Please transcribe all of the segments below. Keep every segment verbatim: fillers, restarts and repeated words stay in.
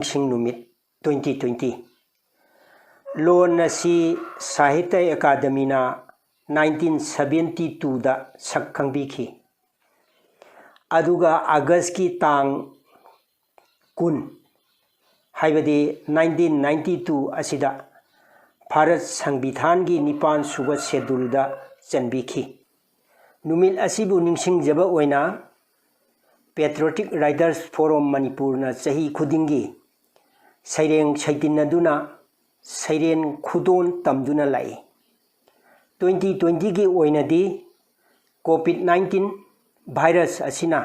ꯅꯤꯡꯁꯤꯡ ꯅꯨꯃꯤꯠ twenty twenty. ꯂꯣꯟ ꯑꯁꯤ ꯁꯥꯍꯤꯇ꯭ꯌ ꯑꯦꯀꯥꯗꯃꯤꯅ ꯅꯥꯏꯟꯇꯤꯟ ꯁꯕꯦꯟꯇꯤ ꯇꯨꯗ ꯁꯛ ꯈꯪꯕꯤꯈꯤ꯫ ꯑꯗꯨꯒ ꯑꯥꯒꯁꯀꯤ ꯇꯥꯡ ꯀꯨꯟ, ꯍꯥꯏꯕꯗꯤ ꯅꯥꯏꯟꯇꯤꯟ ꯅꯥꯏꯟꯇꯤ ꯇꯨ ꯑꯁꯤꯗ ꯚꯥꯔꯠ ꯁꯪꯕꯤꯙꯥꯟꯒꯤ ꯅꯤꯄꯥꯟ ꯁꯨꯕ ꯁꯦꯗꯨꯜꯗ ꯆꯟꯕꯤꯈꯤ꯫ ꯅꯨꯃꯤꯠ ꯑꯁꯤꯕꯨ ꯅꯤꯡꯁꯤꯡꯖꯕ ꯑꯣꯏꯅ Patriotic Writers Forum ꯃꯅꯤꯄꯨꯔꯅ ꯆꯍꯤ ꯈꯨꯗꯤꯡꯒꯤ ꯁꯩꯔꯦꯡ ꯁꯩꯇꯤꯟꯅꯗꯨꯅ ꯁꯩꯔꯦꯡ ꯈꯨꯗꯣꯟ ꯇꯝꯗꯨꯅ ꯂꯥꯛꯏ꯫ ꯇ꯭ꯋꯦꯟꯇꯤ ꯇ꯭ꯋꯦꯟꯇꯤꯒꯤ ꯑꯣꯏꯅꯗꯤ COVID nineteen virus ꯑꯁꯤꯅ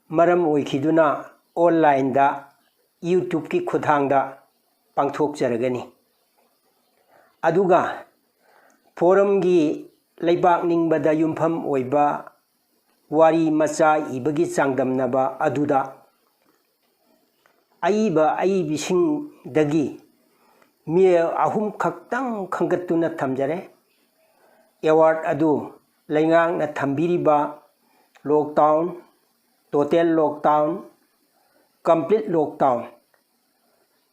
ꯃꯔꯝ ꯑꯣꯏꯈꯤꯗꯨꯅ online-ꯗ YouTube-ꯀꯤ ꯈꯨꯠꯊꯥꯡꯗ ꯄꯥꯡꯊꯣꯛꯆꯔꯒꯅꯤ꯫ ꯑꯗꯨꯒ forum-ꯒꯤ ꯂꯩꯕꯥꯛ ꯅꯤꯡꯕꯗ ꯌꯨꯝꯐꯝ ꯑꯣꯏꯕ ꯋꯥꯔꯤ ꯃꯆꯥ ꯏꯕꯒꯤ ꯆꯥꯡꯗꯝꯅꯕ ꯑꯗꯨꯗ ꯑꯏꯕ ꯑꯏꯕꯤꯁꯤꯡꯗꯒꯤ ꯃꯤꯑꯣꯏ ꯑꯍꯨꯝ ꯈꯛꯇꯪ ꯈꯟꯒꯠꯇꯨꯅ ꯊꯝꯖꯔꯦ꯫ Award ꯑꯗꯨ ꯂꯩꯉꯥꯛꯅ ꯊꯝꯕꯤꯔꯤꯕ lockdown, total lockdown, complete lockdown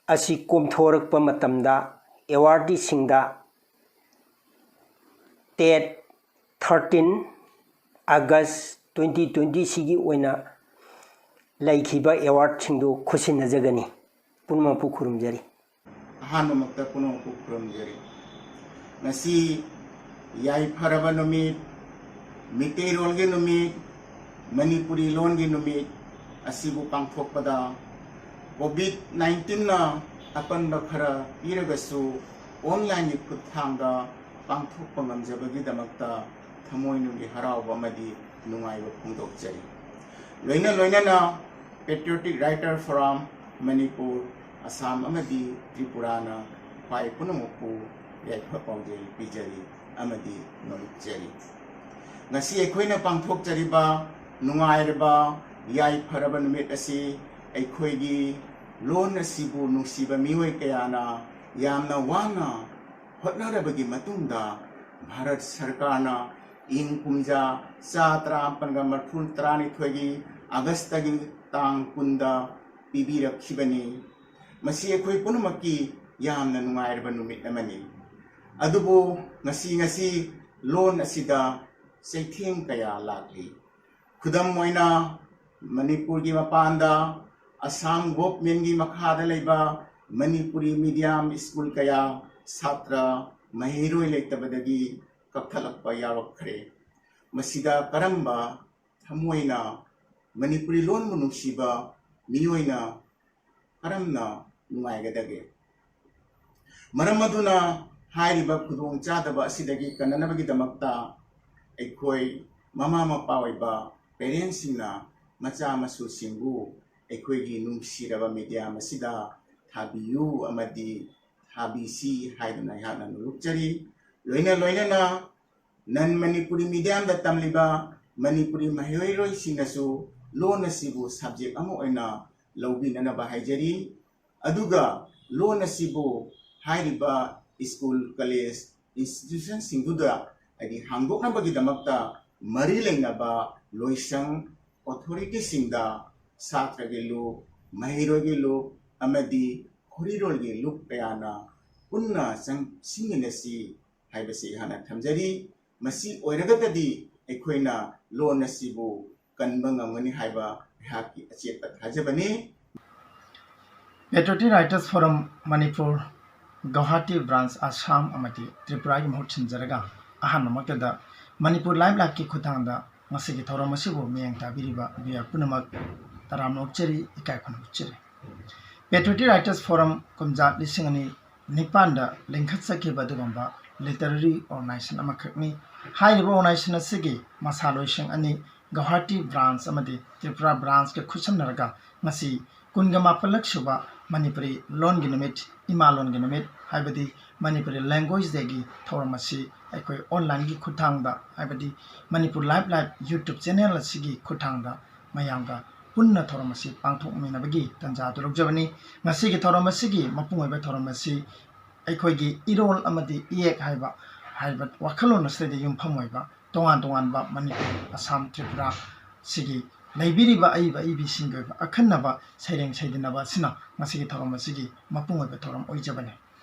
ꯑꯁꯤ ꯀꯣꯝꯊꯣꯔꯛꯄ ꯃꯇꯝꯗ awardee-ꯁꯤꯡꯗ date thirteen August twenty twenty-six-ꯒꯤ ꯑꯣꯏꯅ ꯂꯩꯈꯤꯕ award-ꯁꯤꯡꯗꯨ ꯈꯨꯠꯁꯤꯟꯅꯖꯒꯅꯤ꯫ ꯄꯨꯝꯅꯃꯛꯄꯨ ꯈꯨꯔꯨꯝꯖꯔꯤ꯫ ꯑꯍꯥꯟꯕꯃꯛꯇ ꯄꯨꯝꯅꯃꯛꯄꯨ ꯈꯨꯔꯨꯝꯖꯔꯤ꯫ ꯉꯁꯤ ꯌꯥꯏꯐꯔꯕ ꯅꯨꯃꯤꯠ, ꯃꯤꯇꯩꯔꯣꯜꯒꯤ ꯅꯨꯃꯤꯠ, ꯃꯅꯤꯄꯨꯔꯤ ꯂꯣꯟꯒꯤ ꯅꯨꯃꯤꯠ ꯑꯁꯤꯕꯨ ꯄꯥꯡꯊꯣꯛꯄꯗ COVID nineteen-ꯅ ꯑꯄꯟꯕ ꯈꯔ ꯄꯤꯔꯒꯁꯨ online-ꯒꯤ ꯈꯨꯠꯊꯥꯡꯗ ꯄꯥꯡꯊꯣꯛꯄ ꯉꯝꯖꯕꯒꯤꯗꯃꯛꯇ ꯊꯃꯣꯏꯅꯨꯡꯒꯤ ꯍꯔꯥꯎꯕ ꯑꯃꯗꯤ ꯅꯨꯡꯉꯥꯏꯕ ꯐꯣꯡꯗꯣꯛꯆꯔꯤ꯫ ꯂꯣꯏꯅ ꯂꯣꯏꯅꯅ Patriotic Writer Forum Manipur, Assam ꯑꯃꯗꯤ ꯇ꯭ꯔꯤꯄꯨꯔꯥꯅ ꯈ꯭ꯋꯥꯏ ꯄꯨꯝꯅꯃꯛꯄꯨ ꯌꯥꯏꯐ ꯄꯥꯎꯖꯦꯜ ꯄꯤꯖꯔꯤ ꯑꯃꯗꯤ ꯅꯣꯂꯨꯛꯆꯔꯤ꯫ ꯉꯁꯤ ꯑꯩꯈꯣꯏꯅ ꯄꯥꯡꯊꯣꯛꯆꯔꯤꯕ ꯅꯨꯡꯉꯥꯏꯔꯕ ꯌꯥꯏꯐꯔꯕ ꯅꯨꯃꯤꯠ ꯑꯁꯤ ꯑꯩꯈꯣꯏꯒꯤ ꯂꯣꯟ ꯑꯁꯤꯕꯨ ꯅꯨꯡꯁꯤꯕ ꯃꯤꯑꯣꯏ ꯀꯌꯥꯅ ꯌꯥꯝꯅ ꯋꯥꯅ ꯍꯣꯠꯅꯔꯕꯒꯤ ꯃꯇꯨꯡꯗ ꯚꯥꯔꯠ ꯁꯔꯀꯥꯔꯅ ꯏꯪ ꯀꯨꯝꯖꯥ ꯆꯥ ꯇꯔꯥꯃꯥꯄꯟꯒ ꯃꯔꯤꯐꯨ ꯇꯔꯥꯅꯤꯊꯣꯏꯒꯤ ꯑꯥꯒꯁꯇꯒꯤ ꯇꯥꯡ ꯀꯨꯟꯗ ꯄꯤꯕꯤꯔꯛꯈꯤꯕꯅꯤ꯫ ꯃꯁꯤ ꯑꯩꯈꯣꯏ ꯄꯨꯝꯅꯃꯛꯀꯤ ꯌꯥꯝꯅ ꯅꯨꯡꯉꯥꯏꯔꯕ ꯅꯨꯃꯤꯠ ꯑꯃꯅꯤ꯫ ꯑꯗꯨꯕꯨ ꯉꯁꯤ, ꯉꯁꯤ ꯂꯣꯟ ꯑꯁꯤꯗ ꯆꯩꯊꯦꯡ ꯀꯌꯥ ꯂꯥꯛꯂꯤ꯫ ꯈꯨꯗꯝ ꯑꯣꯏꯅ, ꯃꯅꯤꯄꯨꯔꯒꯤ ꯃꯄꯥꯟꯗ ꯑꯁꯥꯝ ꯒꯣꯚꯔꯟꯃꯦꯟꯠꯀꯤ ꯃꯈꯥꯗ ꯂꯩꯕ ꯃꯅꯤꯄꯨꯔꯤ ꯃꯤꯗꯤꯌꯝ ꯁ꯭ꯀꯨꯜ ꯀꯌꯥ ꯁꯥꯇ꯭ꯔ ꯃꯍꯩꯔꯣꯏ ꯂꯩꯇꯕꯗꯒꯤ ꯀꯛꯊꯠꯂꯛꯄ ꯌꯥꯎꯔꯛꯈ꯭ꯔꯦ꯫ ꯃꯁꯤꯗ ꯀꯔꯝꯕ ꯊꯃꯣꯏꯅ ꯃꯅꯤꯄꯨꯔꯤ ꯂꯣꯟꯕꯨ ꯅꯨꯡꯁꯤꯕ ꯃꯤꯑꯣꯏꯅ ꯀꯔꯝꯅ ꯅꯨꯡꯉꯥꯏꯒꯗꯒꯦ? ꯃꯔꯝ ꯑꯗꯨꯅ ꯍꯥꯏꯔꯤꯕ ꯈꯨꯗꯣꯡꯆꯥꯗꯕ ꯑꯁꯤꯗꯒꯤ ꯀꯟꯅꯅꯕꯒꯤꯗꯃꯛꯇ ꯑꯩꯈꯣꯏ ꯃꯃꯥ ꯃꯄꯥ ꯑꯣꯏꯕ ꯄꯦꯔꯦꯟꯁꯁꯤꯡꯅ ꯃꯆꯥ ꯃꯁꯨꯁꯤꯡꯕꯨ ꯑꯩꯈꯣꯏꯒꯤ ꯅꯨꯡꯁꯤꯔꯕ ꯃꯤꯗꯤꯌꯝ ꯑꯁꯤꯗ ꯊꯥꯕꯤꯌꯨ ꯑꯃꯗꯤ ꯊꯥꯕꯤꯁꯤ ꯍꯥꯏꯗꯨꯅ ꯑꯩꯍꯥꯛꯅ ꯅꯣꯂꯨꯛꯆꯔꯤ꯫ ꯂꯣꯏꯅ ꯂꯣꯏꯅꯅ ꯅꯟ ꯃꯅꯤꯄꯨꯔꯤ ꯃꯤꯗꯤꯌꯝꯗ ꯇꯝꯂꯤꯕ ꯃꯅꯤꯄꯨꯔꯤ ꯃꯍꯩꯔꯣꯏꯁꯤꯡꯅꯁꯨ ꯂꯣꯟ ꯑꯁꯤꯕꯨ ꯁꯕꯖꯦꯛ ꯑꯃ ꯑꯣꯏꯅ ꯂꯧꯕꯤꯅꯅꯕ ꯍꯥꯏꯖꯔꯤ꯫ ꯑꯗꯨꯒ ꯂꯣꯟ ꯑꯁꯤꯕꯨ ꯍꯥꯏꯔꯤꯕ ꯁ꯭ꯀꯨꯜ, ꯀꯣꯂꯦꯖ, ꯏꯟꯁꯇꯤꯇ꯭ꯌꯨꯁꯟꯁꯤꯡꯗꯨꯗ ꯍꯥꯏꯗꯤ ꯍꯥꯡꯗꯣꯛꯅꯕꯒꯤꯗꯃꯛꯇ ꯃꯔꯤ ꯂꯩꯅꯕ ꯂꯣꯏꯁꯪ, ꯑꯣꯊꯣꯔꯤꯇꯤꯁꯤꯡꯗ ꯁꯥꯇ꯭ꯔꯒꯤ ꯂꯨꯞ, ꯃꯍꯩꯔꯣꯏꯒꯤ ꯂꯨꯞ ꯑꯃꯗꯤ ꯈꯣꯔꯤꯔꯣꯜꯒꯤ ꯂꯨꯞ ꯀꯌꯥꯅ ꯄꯨꯟꯅ ꯆꯪꯁꯤꯟꯃꯤꯟꯅꯁꯤ ꯍꯥꯏꯕꯁꯤ ꯑꯩꯍꯥꯛꯅ ꯊꯝꯖꯔꯤ꯫ ꯃꯁꯤ ꯑꯣꯏꯔꯒꯗꯤ ꯑꯩꯈꯣꯏꯅ ꯂꯣꯟ ꯑꯁꯤꯕꯨ ꯀꯟꯕ ꯉꯝꯒꯅꯤ ꯍꯥꯏꯕ ꯑꯩꯍꯥꯛꯀꯤ ꯑꯆꯦꯠꯄ ꯊꯥꯖꯕꯅꯤ꯫ Patriotic Writers Forum Manipur, Guwahati branch Assam ꯑꯃꯗꯤ ꯇ꯭ꯔꯤꯄꯨꯔꯥꯒꯤ ꯃꯍꯨꯠ ꯁꯤꯟꯖꯔꯒ ꯑꯍꯥꯟꯕꯃꯛꯇꯗ ꯃꯅꯤꯄꯨꯔ ꯂꯥꯏꯐ ꯂꯥꯏꯐꯀꯤ ꯈꯨꯠꯊꯥꯡꯗ ꯉꯁꯤꯒꯤ ꯊꯧꯔꯝ ꯑꯁꯤꯕꯨ ꯃꯤꯠꯌꯦꯡ ꯇꯥꯕꯤꯔꯤꯕ ꯚꯤꯌꯨꯋꯔ ꯄꯨꯝꯅꯃꯛ ꯇꯔꯥꯝꯅ ꯑꯣꯛꯆꯔꯤ, ꯏꯀꯥꯏ ꯈꯨꯝꯅꯕ ꯎꯠꯆꯔꯤ꯫ Patriotic Writers Forum ꯀꯨꯝꯖꯥ ꯂꯤꯁꯤꯡ ꯑꯅꯤ ꯅꯤꯄꯥꯟꯗ ꯂꯤꯡꯈꯠꯆꯈꯤꯕ ꯑꯗꯨꯒꯨꯝꯕ literary organization ꯑꯃꯈꯛꯅꯤ꯫ ꯍꯥꯏꯔꯤꯕ organization ꯑꯁꯤꯒꯤ ꯃꯁꯥꯂꯣꯏꯁꯪ ꯑꯅꯤ, ꯒꯧꯍꯥꯇꯤ ꯕ꯭ꯔꯥꯟꯁ ꯑꯃꯗꯤ ꯇ꯭ꯔꯤꯄꯨꯔꯥ ꯕ꯭ꯔꯥꯟꯁꯀ ꯈꯨꯠꯁꯝꯅꯔꯒ ꯉꯁꯤ ꯀꯨꯟꯒ ꯃꯥꯄꯜꯂꯛ ꯁꯨꯕ ꯃꯅꯤꯄꯨꯔꯤ ꯂꯣꯟꯒꯤ ꯅꯨꯃꯤꯠ, ꯏꯃꯥ ꯂꯣꯟꯒꯤ ꯅꯨꯃꯤꯠ ꯍꯥꯏꯕꯗꯤ ꯃꯅꯤꯄꯨꯔꯤ ꯂꯦꯡꯒ꯭ꯋꯦꯖ ꯗꯦꯒꯤ ꯊꯧꯔꯝ ꯑꯁꯤ ꯑꯩꯈꯣꯏ ꯑꯣꯟꯂꯥꯏꯟꯒꯤ ꯈꯨꯠꯊꯥꯡꯗ ꯍꯥꯏꯕꯗꯤ Manipur life life YouTube channel ꯑꯁꯤꯒꯤ ꯈꯨꯠꯊꯥꯡꯗ ꯃꯌꯥꯝꯒ ꯄꯨꯟꯅ ꯊꯧꯔꯝ ꯑꯁꯤ ꯄꯥꯡꯊꯣꯛꯃꯤꯟꯅꯕꯒꯤ ꯇꯥꯟꯖꯥ ꯑꯗꯨ ꯂꯧꯖꯕꯅꯤ꯫ ꯉꯁꯤꯒꯤ ꯊꯧꯔꯝ ꯑꯁꯤꯒꯤ ꯃꯄꯨꯡ ꯑꯣꯏꯕ ꯊꯧꯔꯝ ꯑꯁꯤ ꯑꯩꯈꯣꯏꯒꯤ ꯏꯔꯣꯜ ꯑꯃꯗꯤ ꯏꯌꯦꯛ ꯍꯥꯏꯕ, ꯍꯥꯏꯕ ꯋꯥꯈꯜꯂꯣꯟ ꯑꯁꯤꯗ ꯌꯨꯝꯐꯝ ꯑꯣꯏꯕ ꯇꯣꯉꯥꯟ ꯇꯣꯉꯥꯟꯕ ꯃꯅꯤꯄꯨꯔ, ꯑꯁꯥꯝ, ꯇ꯭ꯔꯤꯄꯨꯔꯥ ꯁꯤꯒꯤ ꯂꯩꯕꯤꯔꯤꯕ ꯑꯏꯕ ꯑꯏꯕꯤꯁꯤꯡꯒꯤ ꯑꯣꯏꯕ ꯑꯈꯟꯅꯕ ꯁꯩꯔꯦꯡ ꯁꯩꯗꯅꯕ ꯑꯁꯤꯅ ꯉꯁꯤꯒꯤ ꯊꯧꯔꯝ ꯑꯁꯤꯒꯤ ꯃꯄꯨꯡ ꯑꯣꯏꯕ ꯊꯧꯔꯝ ꯑꯣꯏꯖꯕꯅꯤ꯫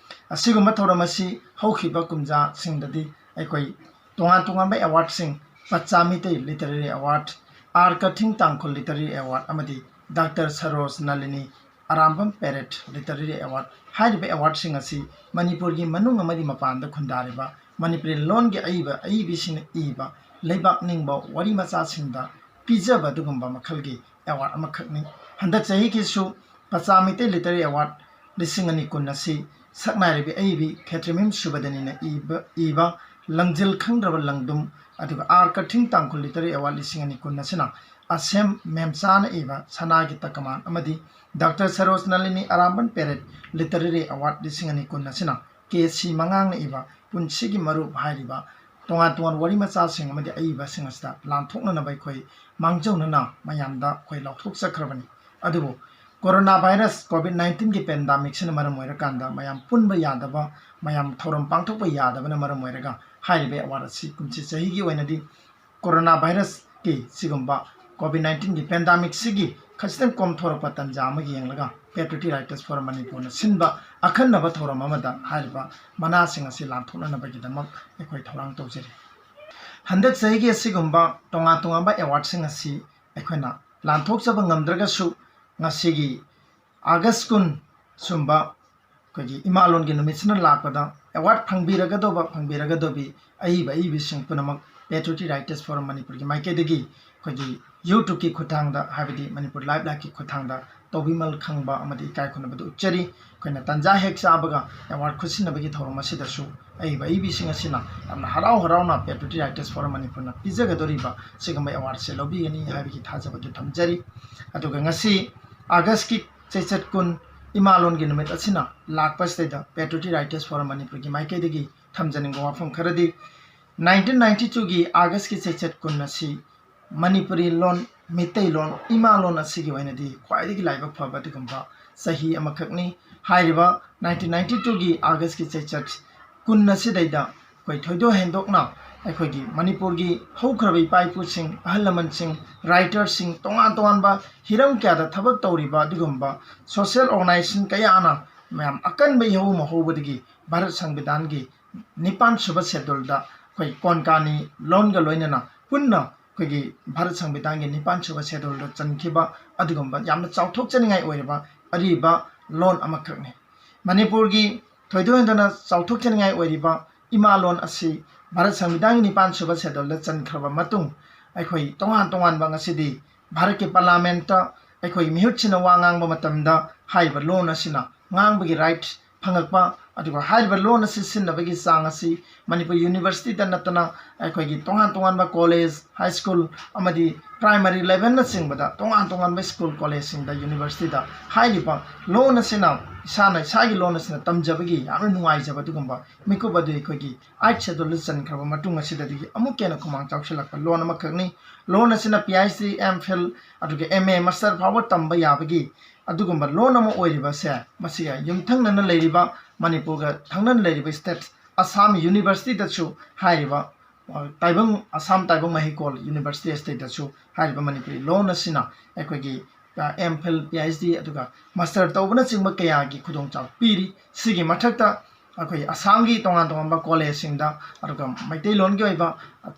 ꯑꯁꯤꯒꯨꯝꯕ ꯊꯧꯔꯝ ꯑꯁꯤ ꯍꯧꯈꯤꯕ ꯀꯨꯝꯖꯥꯁꯤꯡꯗꯗꯤ ꯑꯩꯈꯣꯏ ꯇꯣꯉꯥꯟ ꯇꯣꯉꯥꯟꯕ awardꯁꯤꯡ, Pacha Meitei Literary Award, R Kathing Tangkhul Literary Award ꯑꯃꯗꯤ doctor Saroj Nalini Arambam Parrot Literary Award ꯍꯥꯏꯔꯤꯕ awardꯁꯤꯡ ꯑꯁꯤ ꯃꯅꯤꯄꯨꯔꯒꯤ ꯃꯅꯨꯡ ꯑꯃꯗꯤ ꯃꯄꯥꯟꯗ ꯈꯨꯟꯗꯥꯔꯤꯕ ꯃꯅꯤꯄꯨꯔꯤ ꯂꯣꯟꯒꯤ ꯑꯏꯕ ꯑꯏꯕꯤꯁꯤꯡꯅ ꯏꯕ ꯂꯩꯕꯥꯛ ꯅꯤꯡꯕ ꯋꯥꯔꯤ ꯃꯆꯥꯁꯤꯡꯗ ꯄꯤꯖꯕ ꯑꯗꯨꯒꯨꯝꯕ ꯃꯈꯜꯒꯤ award ꯑꯃꯈꯛꯅꯤ꯫ ꯍꯟꯗꯛ ꯆꯍꯤꯒꯤꯁꯨ ꯄꯆꯥ ꯃꯤꯇꯩ Literary Award ꯂꯤꯁꯤꯡ ꯑꯅꯤ ꯀꯨꯟ ꯑꯁꯤ ꯁꯛꯅꯥꯏꯔꯕꯤ ꯑꯏꯕꯤ ꯈꯦꯇ꯭ꯔꯤꯃꯌꯨꯝ ꯁꯨꯕꯗꯅꯤꯅ ꯏꯕ, ꯏꯕ ꯂꯪꯖꯤꯜ ꯈꯪꯗ꯭ꯔꯕ ꯂꯪꯗꯨꯝ, ꯑꯗꯨꯒ R Kathing Tangkhul Literary Award ꯂꯤꯁꯤꯡ ꯑꯅꯤ ꯀꯨꯟ ꯑꯁꯤꯅ ꯑꯁꯦꯝ ꯃꯦꯝꯆꯥꯅ ꯏꯕ ꯁꯅꯥꯒꯤ ꯇꯀꯃꯥꯟ ꯑꯃꯗꯤ doctor Saroj Nalini Arambam Parrot Literary Award ꯂꯤꯁꯤꯡ ꯑꯅꯤ ꯀꯨꯟ ꯑꯁꯤꯅ ꯀꯦ ꯁꯤ ꯃꯉꯥꯡꯅ ꯏꯕ ꯄꯨꯟꯁꯤꯒꯤ ꯃꯔꯨꯞ ꯍꯥꯏꯔꯤꯕ ꯇꯣꯉꯥꯟ ꯇꯣꯉꯥꯟꯕ ꯋꯥꯔꯤ ꯃꯆꯥꯁꯤꯡ ꯑꯃꯗꯤ ꯑꯏꯕꯁꯤꯡ ꯑꯁꯤꯗ ꯂꯥꯟꯊꯣꯛꯅꯅꯕ ꯑꯩꯈꯣꯏ ꯃꯥꯡꯖꯧꯅꯅ ꯃꯌꯥꯝꯗ ꯑꯩꯈꯣꯏ ꯂꯥꯎꯊꯣꯛꯆꯈ꯭ꯔꯕꯅꯤ꯫ ꯑꯗꯨꯕꯨ ꯀꯣꯔꯣꯅꯥ ꯚꯥꯏꯔꯁ ꯀꯣꯚꯤꯗ ꯅꯥꯏꯟꯇꯤꯟꯒꯤ ꯄꯦꯟꯗꯥꯃꯤꯛꯁꯤꯅ ꯃꯔꯝ ꯑꯣꯏꯔꯀꯥꯟꯗ ꯃꯌꯥꯝ ꯄꯨꯟꯕ ꯌꯥꯗꯕ, ꯃꯌꯥꯝ ꯊꯧꯔꯝ ꯄꯥꯡꯊꯣꯛꯄ ꯌꯥꯗꯕꯅ ꯃꯔꯝ ꯑꯣꯏꯔꯒ ꯍꯥꯏꯔꯤꯕ award ꯑꯁꯤ ꯀꯨꯝꯁꯤ ꯆꯍꯤꯒꯤ ꯑꯣꯏꯅꯗꯤ ꯀꯣꯔꯣꯅꯥ ꯚꯥꯏꯔꯁꯀꯤ ꯁꯤꯒꯨꯝꯕ ꯀꯣꯚꯤꯗ ꯅꯥꯏꯟꯇꯤꯟꯒꯤ ꯄꯦꯟꯗꯥꯃꯤꯛꯁꯤꯒꯤ ꯈꯖꯤꯛꯇꯪ ꯀꯣꯝꯊꯣꯔꯛꯄ ꯇꯥꯟꯖꯥ ꯑꯃꯒꯤ ꯌꯦꯡꯂꯒ Patriotic Writers Forum ꯃꯅꯤꯄꯨꯔꯅ ꯁꯤꯟꯕ ꯑꯈꯟꯅꯕ ꯊꯧꯔꯝ ꯑꯃꯗ ꯍꯥꯏꯔꯤꯕ ꯃꯅꯥꯁꯤꯡ ꯑꯁꯤ ꯂꯥꯟꯊꯣꯛꯅꯅꯕꯒꯤꯗꯃꯛ ꯑꯩꯈꯣꯏ ꯊꯧꯔꯥꯡ ꯇꯧꯖꯔꯤ꯫ ꯍꯟꯗꯛ ꯆꯍꯤꯒꯤ ꯑꯁꯤꯒꯨꯝꯕ ꯇꯣꯉꯥꯟ ꯇꯣꯉꯥꯟꯕ awardꯁꯤꯡ ꯑꯁꯤ ꯑꯩꯈꯣꯏꯅ ꯂꯥꯟꯊꯣꯛꯆꯕ ꯉꯝꯗ꯭ꯔꯒꯁꯨ, ꯉꯁꯤꯒꯤ ꯑꯥꯒꯁ ꯀꯨꯟ ꯁꯨꯝꯕ ꯑꯩꯈꯣꯏꯒꯤ ꯏꯃꯥꯂꯣꯟꯒꯤ ꯅꯨꯃꯤꯠꯁꯤꯅ ꯂꯥꯛꯄꯗ award ꯐꯪꯕꯤꯔꯒꯗꯧꯕ, ꯐꯪꯕꯤꯔꯒꯗꯧꯕꯤ ꯑꯏꯕ ꯑꯏꯕꯤꯁꯤꯡ ꯄꯨꯝꯅꯃꯛ Patriotic Writers Forum ꯃꯅꯤꯄꯨꯔꯒꯤ ꯃꯥꯏꯀꯩꯗꯒꯤ ꯑꯩꯈꯣꯏꯒꯤ YouTubeꯀꯤ ꯈꯨꯠꯊꯥꯡꯗ, ꯍꯥꯏꯕꯗꯤ ꯃꯅꯤꯄꯨꯔ ꯂꯥꯏꯚ ꯂꯥꯏꯚꯀꯤ ꯈꯨꯠꯊꯥꯡꯗ ꯇꯧꯕꯤꯃꯜ ꯈꯪꯕ ꯑꯃꯗꯤ ꯏꯀꯥꯏ ꯈꯨꯝꯅꯕꯗꯨ ꯎꯠꯆꯔꯤ꯫ ꯑꯩꯈꯣꯏꯅ ꯇꯥꯟꯖꯥ ꯍꯦꯛ ꯆꯥꯕꯒ award ꯈꯨꯠꯁꯤꯟꯅꯕꯒꯤ ꯊꯧꯔꯝ ꯑꯁꯤꯗꯁꯨ ꯑꯏꯕ ꯑꯏꯕꯤꯁꯤꯡ ꯑꯁꯤꯅ ꯌꯥꯝꯅ ꯍꯔꯥꯎ ꯍꯔꯥꯎꯅ Patriotic Writers Forum ꯃꯅꯤꯄꯨꯔꯅ ꯄꯤꯖꯒꯗꯧꯔꯤꯕ ꯁꯤꯒꯨꯝꯕ awardꯁꯦ ꯂꯧꯕꯤꯒꯅꯤ ꯍꯥꯏꯕꯒꯤ ꯊꯥꯖꯕꯗꯨ ꯊꯝꯖꯔꯤ꯫ ꯑꯗꯨꯒ ꯉꯁꯤ ꯑꯥꯒꯁꯀꯤ ꯆꯩꯆꯠ ꯀꯨꯟ ꯏꯃꯥꯂꯣꯟꯒꯤ ꯅꯨꯃꯤꯠ ꯑꯁꯤꯅ ꯂꯥꯛꯄꯁꯤꯗꯩꯗ Patriotic Writers Forum ꯃꯅꯤꯄꯨꯔꯒꯤ ꯃꯥꯏꯀꯩꯗꯒꯤ ꯊꯝꯖꯅꯤꯡꯕ ꯋꯥꯐꯝ ꯈꯔꯗꯤ, ꯅꯥꯏꯟꯇꯤꯟ ꯅꯥꯏꯟꯇꯤ ꯇꯨꯒꯤ ꯑꯥꯒꯁꯀꯤ ꯆꯩꯆꯠ ꯀꯨꯟ ꯑꯁꯤ ꯃꯅꯤꯄꯨꯔꯤ ꯂꯣꯟ, ꯃꯤꯇꯩꯂꯣꯟ, ꯏꯃꯥꯂꯣꯟ ꯑꯁꯤꯒꯤ ꯑꯣꯏꯅꯗꯤ ꯈ꯭ꯋꯥꯏꯗꯒꯤ ꯂꯥꯏꯕꯛ ꯐꯕ ꯑꯗꯨꯒꯨꯝꯕ ꯆꯍꯤ ꯑꯃꯈꯛꯅꯤ꯫ ꯍꯥꯏꯔꯤꯕ ꯅꯥꯏꯟꯇꯤꯟ ꯅꯥꯏꯟꯇꯤ ꯇꯨꯒꯤ ꯑꯥꯒꯁꯀꯤ ꯆꯩꯆꯠ ꯀꯨꯟ ꯑꯁꯤꯗꯩꯗ ꯑꯩꯈꯣꯏ ꯊꯣꯏꯗꯣꯛ ꯍꯦꯟꯗꯣꯛꯅ ꯑꯩꯈꯣꯏꯒꯤ ꯃꯅꯤꯄꯨꯔꯒꯤ ꯍꯧꯈ꯭ꯔꯕ ꯏꯄꯥ ꯏꯄꯨꯁꯤꯡ, ꯑꯍꯜ ꯂꯃꯟꯁꯤꯡ, writerꯁꯤꯡ, ꯇꯣꯉꯥꯟ ꯇꯣꯉꯥꯟꯕ ꯍꯤꯔꯝ ꯀꯌꯥꯗ ꯊꯕꯛ ꯇꯧꯔꯤꯕ ꯑꯗꯨꯒꯨꯝꯕ social organization ꯀꯌꯥꯅ ꯃꯌꯥꯝ ꯑꯀꯟꯕ ꯏꯍꯧ ꯑꯃ ꯍꯧꯕꯗꯒꯤ ꯚꯥꯔꯠ ꯁꯪꯕꯤꯙꯥꯟꯒꯤ ꯅꯤꯄꯥꯟ ꯁꯨꯕ scheduleꯗ ꯑꯩꯈꯣꯏ ꯀꯣꯟꯀꯥꯅꯤ ꯂꯣꯟꯒ ꯂꯣꯏꯅꯅ ꯄꯨꯟꯅ ꯑꯩꯈꯣꯏꯒꯤ ꯚꯥꯔꯠ ꯁꯪꯕꯤꯙꯥꯟꯒꯤ ꯅꯤꯄꯥꯟ ꯁꯨꯕ scheduleꯗ ꯆꯟꯈꯤꯕ ꯑꯗꯨꯒꯨꯝꯕ ꯌꯥꯝꯅ ꯆꯥꯎꯊꯣꯛꯆꯅꯤꯡꯉꯥꯏ ꯑꯣꯏꯔꯕ ꯑꯔꯤꯕ ꯂꯣꯟ ꯑꯃꯈꯛꯅꯤ꯫ ꯃꯅꯤꯄꯨꯔꯒꯤ ꯊꯣꯏꯗꯣꯛ ꯍꯦꯟꯗꯣꯛꯅ ꯆꯥꯎꯊꯣꯛꯆꯅꯤꯡꯉꯥꯏ ꯑꯣꯏꯔꯤꯕ ꯏꯃꯥ ꯂꯣꯟ ꯑꯁꯤ ꯚꯥꯔꯠ ꯁꯪꯕꯤꯙꯥꯟꯒꯤ ꯅꯤꯄꯥꯟ ꯁꯨꯕ scheduleꯗ ꯆꯟꯈ꯭ꯔꯕ ꯃꯇꯨꯡ, ꯑꯩꯈꯣꯏ ꯇꯣꯉꯥꯟ ꯇꯣꯉꯥꯟꯕ ꯉꯁꯤꯗꯤ ꯚꯥꯔꯠꯀꯤ parliamentꯇ ꯑꯩꯈꯣꯏꯒꯤ ꯃꯤꯍꯨꯠꯁꯤꯅ ꯋꯥ ꯉꯥꯡꯕ ꯃꯇꯝꯗ ꯍꯥꯏꯔꯤꯕ ꯂꯣꯟ ꯑꯁꯤꯅ ꯉꯥꯡꯕꯒꯤ right ꯐꯪꯉꯛꯄ, ꯑꯗꯨꯒ ꯍꯥꯏꯔꯤꯕ ꯂꯣꯟ ꯑꯁꯤ ꯁꯤꯖꯤꯟꯅꯕꯒꯤ ꯆꯥꯡ ꯑꯁꯤ ꯃꯅꯤꯄꯨꯔ universityꯗ ꯅꯠꯇꯅ ꯑꯩꯈꯣꯏꯒꯤ ꯇꯣꯉꯥꯟ ꯇꯣꯉꯥꯟꯕ college, high school ꯑꯃꯗꯤ primary levelꯅꯆꯤꯡꯕꯗ ꯇꯣꯉꯥꯟ ꯇꯣꯉꯥꯟꯕ school, collegeꯁꯤꯡꯗ, universityꯗ ꯍꯥꯏꯔꯤꯕ ꯂꯣꯟ ꯑꯁꯤꯅ, ꯏꯁꯥꯅ ꯏꯁꯥꯒꯤ ꯂꯣꯟ ꯑꯁꯤꯅ ꯇꯝꯖꯕꯒꯤ ꯌꯥꯝꯅ ꯅꯨꯡꯉꯥꯏꯖꯕ ꯑꯗꯨꯒꯨꯝꯕ ꯃꯤꯀꯨꯞ ꯑꯗꯨ ꯑꯩꯈꯣꯏꯒꯤ eighth scheduleꯗ ꯆꯟꯈ꯭ꯔꯕ ꯃꯇꯨꯡ ꯑꯁꯤꯗꯗꯤ ꯑꯃꯨꯛꯀ ꯍꯦꯟꯅ ꯈꯨꯃꯥꯡ ꯆꯥꯎꯁꯤꯜꯂꯛꯄ ꯂꯣꯟ ꯑꯃꯈꯛꯅꯤ꯫ ꯂꯣꯟ ꯑꯁꯤꯅ PhD, MPhil, ꯑꯗꯨꯒ MA, master ꯐꯥꯎꯕ ꯇꯝꯕ ꯌꯥꯕꯒꯤ ꯑꯗꯨꯒꯨꯝꯕ ꯂꯣꯟ ꯑꯃ ꯑꯣꯏꯔꯤꯕꯁꯦ, ꯃꯁꯤꯒ ꯌꯨꯝꯊꯪꯅꯅ ꯂꯩꯔꯤꯕ ꯃꯅꯤꯄꯨꯔꯒ ꯊꯪꯅꯅ ꯂꯩꯔꯤꯕ state ꯑꯁꯥꯝ universityꯗꯁꯨ ꯍꯥꯏꯔꯤꯕ, ꯑ, ꯇꯥꯏꯕꯪ, ꯑꯁꯥꯝ ꯇꯥꯏꯕꯪ ꯃꯍꯩꯀꯣꯜ university stateꯇꯁꯨ ꯍꯥꯏꯔꯤꯕ ꯃꯅꯤꯄꯨꯔꯤ ꯂꯣꯟ ꯑꯁꯤꯅ ꯑꯩꯈꯣꯏꯒꯤ, ꯑ, MPhil, PhD, ꯑꯗꯨꯒ master ꯇꯧꯕꯅꯆꯤꯡꯕ ꯀꯌꯥꯒꯤ ꯈꯨꯗꯣꯡꯆꯥꯕ ꯄꯤꯔꯤ꯫ ꯁꯤꯒꯤ ꯃꯊꯛꯇ ꯑꯩꯈꯣꯏ ꯑꯁꯥꯝꯒꯤ ꯇꯣꯉꯥꯟ ꯇꯣꯉꯥꯟꯕ collegeꯁꯤꯡꯗ, ꯑꯗꯨꯒ ꯃꯩꯇꯩꯂꯣꯟꯒꯤ ꯑꯣꯏꯕ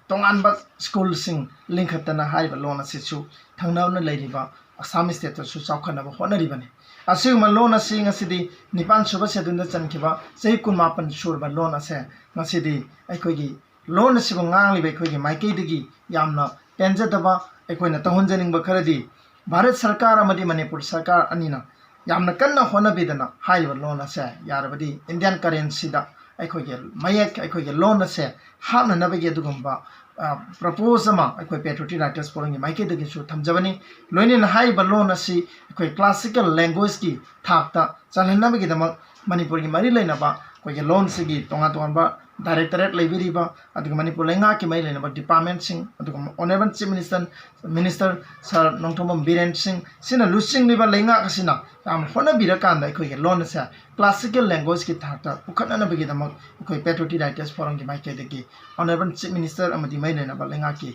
ꯇꯣꯉꯥꯟꯕ schoolꯁꯤꯡ ꯂꯤꯡꯈꯠꯇꯅ ꯍꯥꯏꯔꯤꯕ ꯂꯣꯟ ꯑꯁꯤꯁꯨ ꯊꯪꯅꯅ ꯂꯩꯔꯤꯕ ꯑꯁꯥꯝ stateꯇꯁꯨ ꯆꯥꯎꯈꯠꯅꯕ ꯍꯣꯠꯅꯔꯤꯕꯅꯤ꯫ ꯑꯁꯤꯒꯨꯝꯕ ꯂꯣꯟ ꯑꯁꯤ ꯉꯁꯤꯗꯤ ꯅꯤꯄꯥꯟ ꯁꯨꯕ scheduleꯗ ꯆꯟꯈꯤꯕ ꯆꯍꯤ ꯀꯨꯟꯃꯥꯄꯟ ꯁꯨꯔꯕ ꯂꯣꯟ ꯑꯁꯦ ꯉꯁꯤꯗꯤ ꯑꯩꯈꯣꯏꯒꯤ ꯂꯣꯟ ꯑꯁꯤꯕꯨ ꯉꯥꯡꯂꯤꯕ ꯑꯩꯈꯣꯏꯒꯤ ꯃꯥꯏꯀꯩꯗꯒꯤ ꯌꯥꯝꯅ ꯄꯦꯟꯖꯗꯕ, ꯑꯩꯈꯣꯏꯅ ꯇꯧꯍꯟꯖꯅꯤꯡꯕ ꯈꯔꯗꯤ, ꯚꯥꯔꯠ ꯁꯔꯀꯥꯔ ꯑꯃꯗꯤ ꯃꯅꯤꯄꯨꯔ ꯁꯔꯀꯥꯔ ꯑꯅꯤꯅ ꯌꯥꯝꯅ ꯀꯟꯅ ꯍꯣꯠꯅꯕꯤꯗꯅ ꯍꯥꯏꯔꯤꯕ ꯂꯣꯟ ꯑꯁꯦ ꯌꯥꯔꯕꯗꯤ Indian currencyꯗ ꯑꯩꯈꯣꯏꯒꯤ ꯃꯌꯦꯛ, ꯑꯩꯈꯣꯏꯒꯤ ꯂꯣꯟ ꯑꯁꯦ ꯍꯥꯞꯅꯅꯕꯒꯤ ꯑꯗꯨꯒꯨꯝꯕ, ꯑ, propose ꯑꯃ ꯑꯩꯈꯣꯏ Patriotic Writers Forumꯒꯤ ꯃꯥꯏꯀꯩꯗꯒꯤꯁꯨ ꯊꯝꯖꯕꯅꯤ꯫ ꯂꯣꯏꯅꯅ ꯍꯥꯏꯔꯤꯕ ꯂꯣꯟ ꯑꯁꯤ ꯑꯩꯈꯣꯏ classical language꯫ ꯊꯥꯛꯇ ꯆꯜꯍꯟꯅꯕꯒꯤꯗꯃꯛ ꯃꯅꯤꯄꯨꯔꯒꯤ ꯃꯔꯤ ꯂꯩꯅꯕ ꯑꯩꯈꯣꯏꯒꯤ ꯂꯣꯟꯁꯤꯒꯤ ꯇꯣꯉꯥꯟ ꯇꯣꯉꯥꯟꯕ directorate ꯂꯩꯕꯤꯔꯤꯕ, ꯑꯗꯨꯒ ꯃꯅꯤꯄꯨꯔ ꯂꯩꯉꯥꯛꯀꯤ ꯃꯔꯤ ꯂꯩꯅꯕ departmentꯁꯤꯡ, ꯑꯗꯨꯒ Honourable Chief Minister, Minister Sir Nongthombam Biren ꯁꯤꯡ, ꯁꯤꯅ ꯂꯨꯆꯤꯡꯂꯤꯕ ꯂꯩꯉꯥꯛ ꯑꯁꯤꯅ ꯌꯥꯝꯅ ꯍꯣꯠꯅꯕꯤꯔꯀꯥꯟꯗ ꯑꯩꯈꯣꯏꯒꯤ ꯂꯣꯟ ꯑꯁꯦ classical languageꯂꯩꯉꯥꯛꯀꯤ